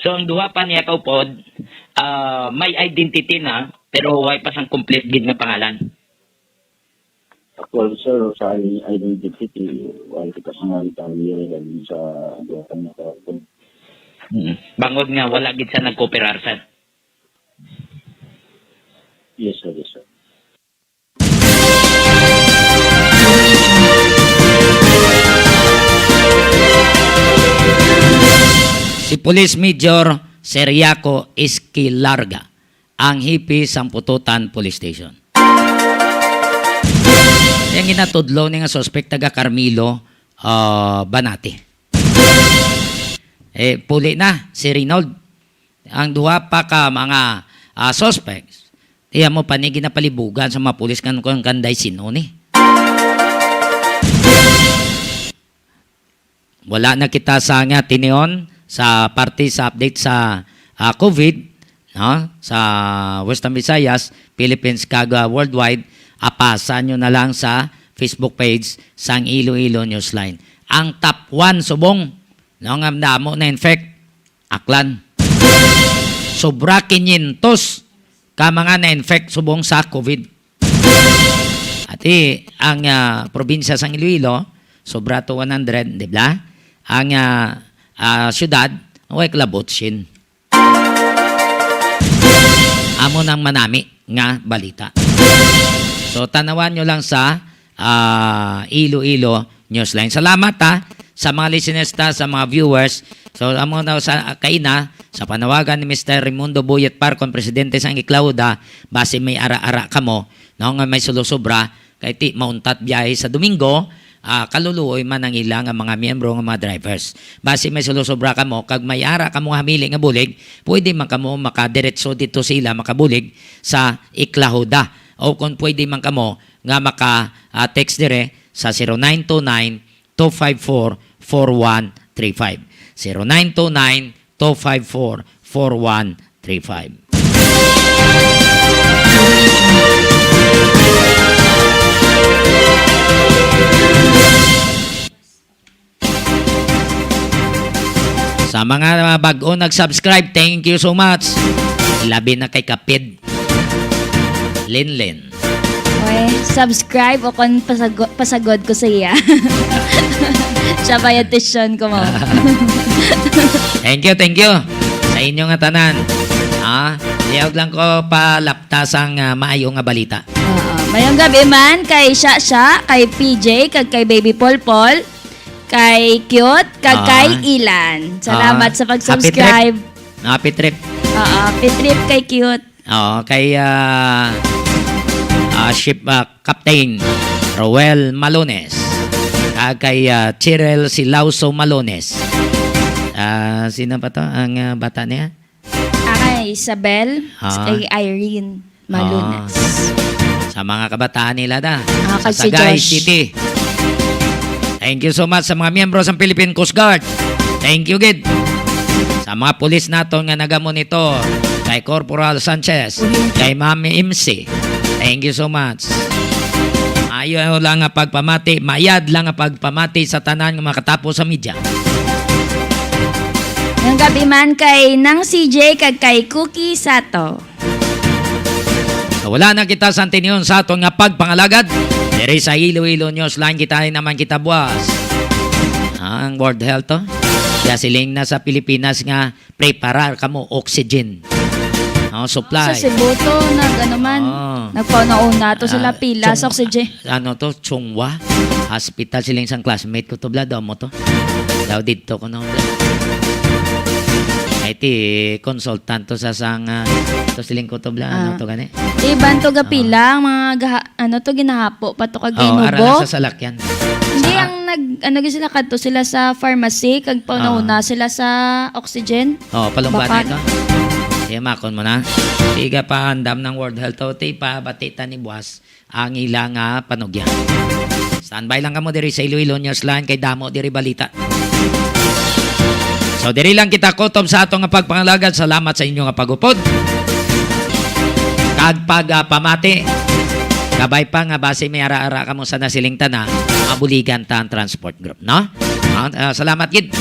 So, ang duha pa niya kaupod, ah, may identity na, pero way pa sang complete gid nga pangalan. Actual, sir, sa i-, identity, way kita sa mga detalye, dahil sa duha pa niya kaupod. Mm. Bangod nga wala gid sa nagkooperar, sir. Yes, sir, yes, sir. Si Police Major Seriaco Esquilarga, ang hipi sang Pututan Police Station. Ang ginatudlo ni nga suspect taga Carmelo, ah, Banati. Eh, puli na si Reynold. Ang duha pa ka mga, ah, suspects, iya mo pa ni ginapalibugan sa mga pulis kan, kan, kanday sino ni. Wala na kita sa nga tinion sa parte sa update sa, ah, COVID, no? Sa Western Visayas, Philippines, kag, ah, worldwide, apasa nyo na lang sa Facebook page sang Iloilo Newsline. Ang top one subong, no, nga damo na infect, Aklan. Sobra quinientos ka mga na-infect subong sa COVID. Ati ang, ah, probinsya sang Iloilo, sobra to one hundred, di ba? Ang, ah, ah, syudad, way kalabot sin. Amo nang manami nga balita. So, tanawan nyo lang sa, ah, Iloilo Newsline. Salamat, ha, sa mga listeners ta, sa mga viewers. So, amo na sa kaina, sa panawagan ni Mister Raimundo Boyet Parcon, presidente sang Iklawda, basi may ara-ara kamo, no, nga may sulosobra, kay ti mauntat biyahe sa Domingo, ah, kaluluoy man ang ila nga mga miyembro nga mga drivers. Basi may sulosobra kamo, kag may ara kamo nga hamili nga bulig, pwede man kamo makadiretso dito sa ila makabulig sa Iklahuda. O kung pwede man kamo nga maka, ah, text dire sa zero nine two nine, two five four, four one three five. Zero nine two nine, two five four, four one three five. Sa mga bag-o nag-subscribe, thank you so much. Labi na kay Kapid. Linlin. Okay, subscribe o kon pasago-, pasagod ko sa iya. Siya ba yung tuition ko mo? Thank you, thank you. Sa inyo nga tanan. Ah, liog lang ko palapta sang, ah, maayo nga balita. Oo. Mayong gabi man kay Shasha, kay P J, kag kay Baby Polpol, kay Cute, kag Ah. kay Ilan. Salamat Ah. sa Happy trip. pag-subscribe. Happy trip. Oo, happy trip kay Cute. Oo, kay, ah, ah, ship, ah, Captain Roel Malones. Kag kay, ah, Cheryl Silauso Malones. Ah, sino pa to? Ang, ah, bata niya? Ah, kay Isabel, Ah. kay Irene Malones. Ah. Sa mga kabataan nila da. Ah, Sa kag si Sagay Josh. City. Thank you so much sa mga miyembro sa Philippine Coast Guard. Thank you gid. Sa mga pulis naton nga nagamonitor, kay Corporal Sanchez, kay Ma'am M C. Thank you so much. Ayo lang nga pagpamati, mayad lang nga pagpamati sa tanan nga makatapo sa media. Ngayong gabi man kay Nang C J kag kay Cookie Sato. Wala na kita sa antinyon sa aton nga pagpangalagad. Diri sa Iloilo News Line, kita naman kita buwas. Ah, ang World Health to. Kaya siling na sa Pilipinas nga preparar kamo oxygen. Oh, supply. Sa Cebu to, nag, ano man, Oh. nagpauna-una to sila Ah, pila sa chung-, oxygen. Ano to, Chungwa? Hospital siling sang classmate ko to, bla, daw mo to. Daw dito ko no, bla. Ay, ti, consultant to sa sang, ah, to siling ko to, bla, ano Ah. to gani? Iban to Ah. gapila, ang mga gaha-, ano to, ginahapo pa to kag Oh, ara ginubo. lang sa salakyan. Hindi, Ah. ang nag, ano, sila kadto sila sa pharmacy, kag pauna-una Ah. sila sa oxygen. Oh, palumban Bakal. na ito. Sige, makon mo na. Tiga pa andam ng World Health. O, ti pa, bati ta ni buwas ang ila nga panugyan. Standby lang kamo diri sa Iloilo News Line kay damo diri balita. So, diri lang kita kutob sa ato nga pagpangalagad. Salamat sa inyo nga pag-upod. Kag pag, ah, pamati. Kabay pa nga basi may ara-ara kamo sa nasiling tana, mabuligan ta ang transport group, no? Ah, ah, salamat gid.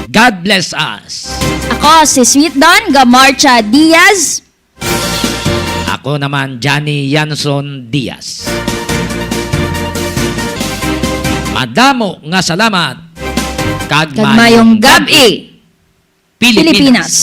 God bless us. Ako si Sweet Don Gamarcha Diaz. Ako naman, Johnny Yanson Diaz. Madamo nga salamat. Kag Kag mayong mayong gab-i, gab-i, Pilipinas. Pilipinas.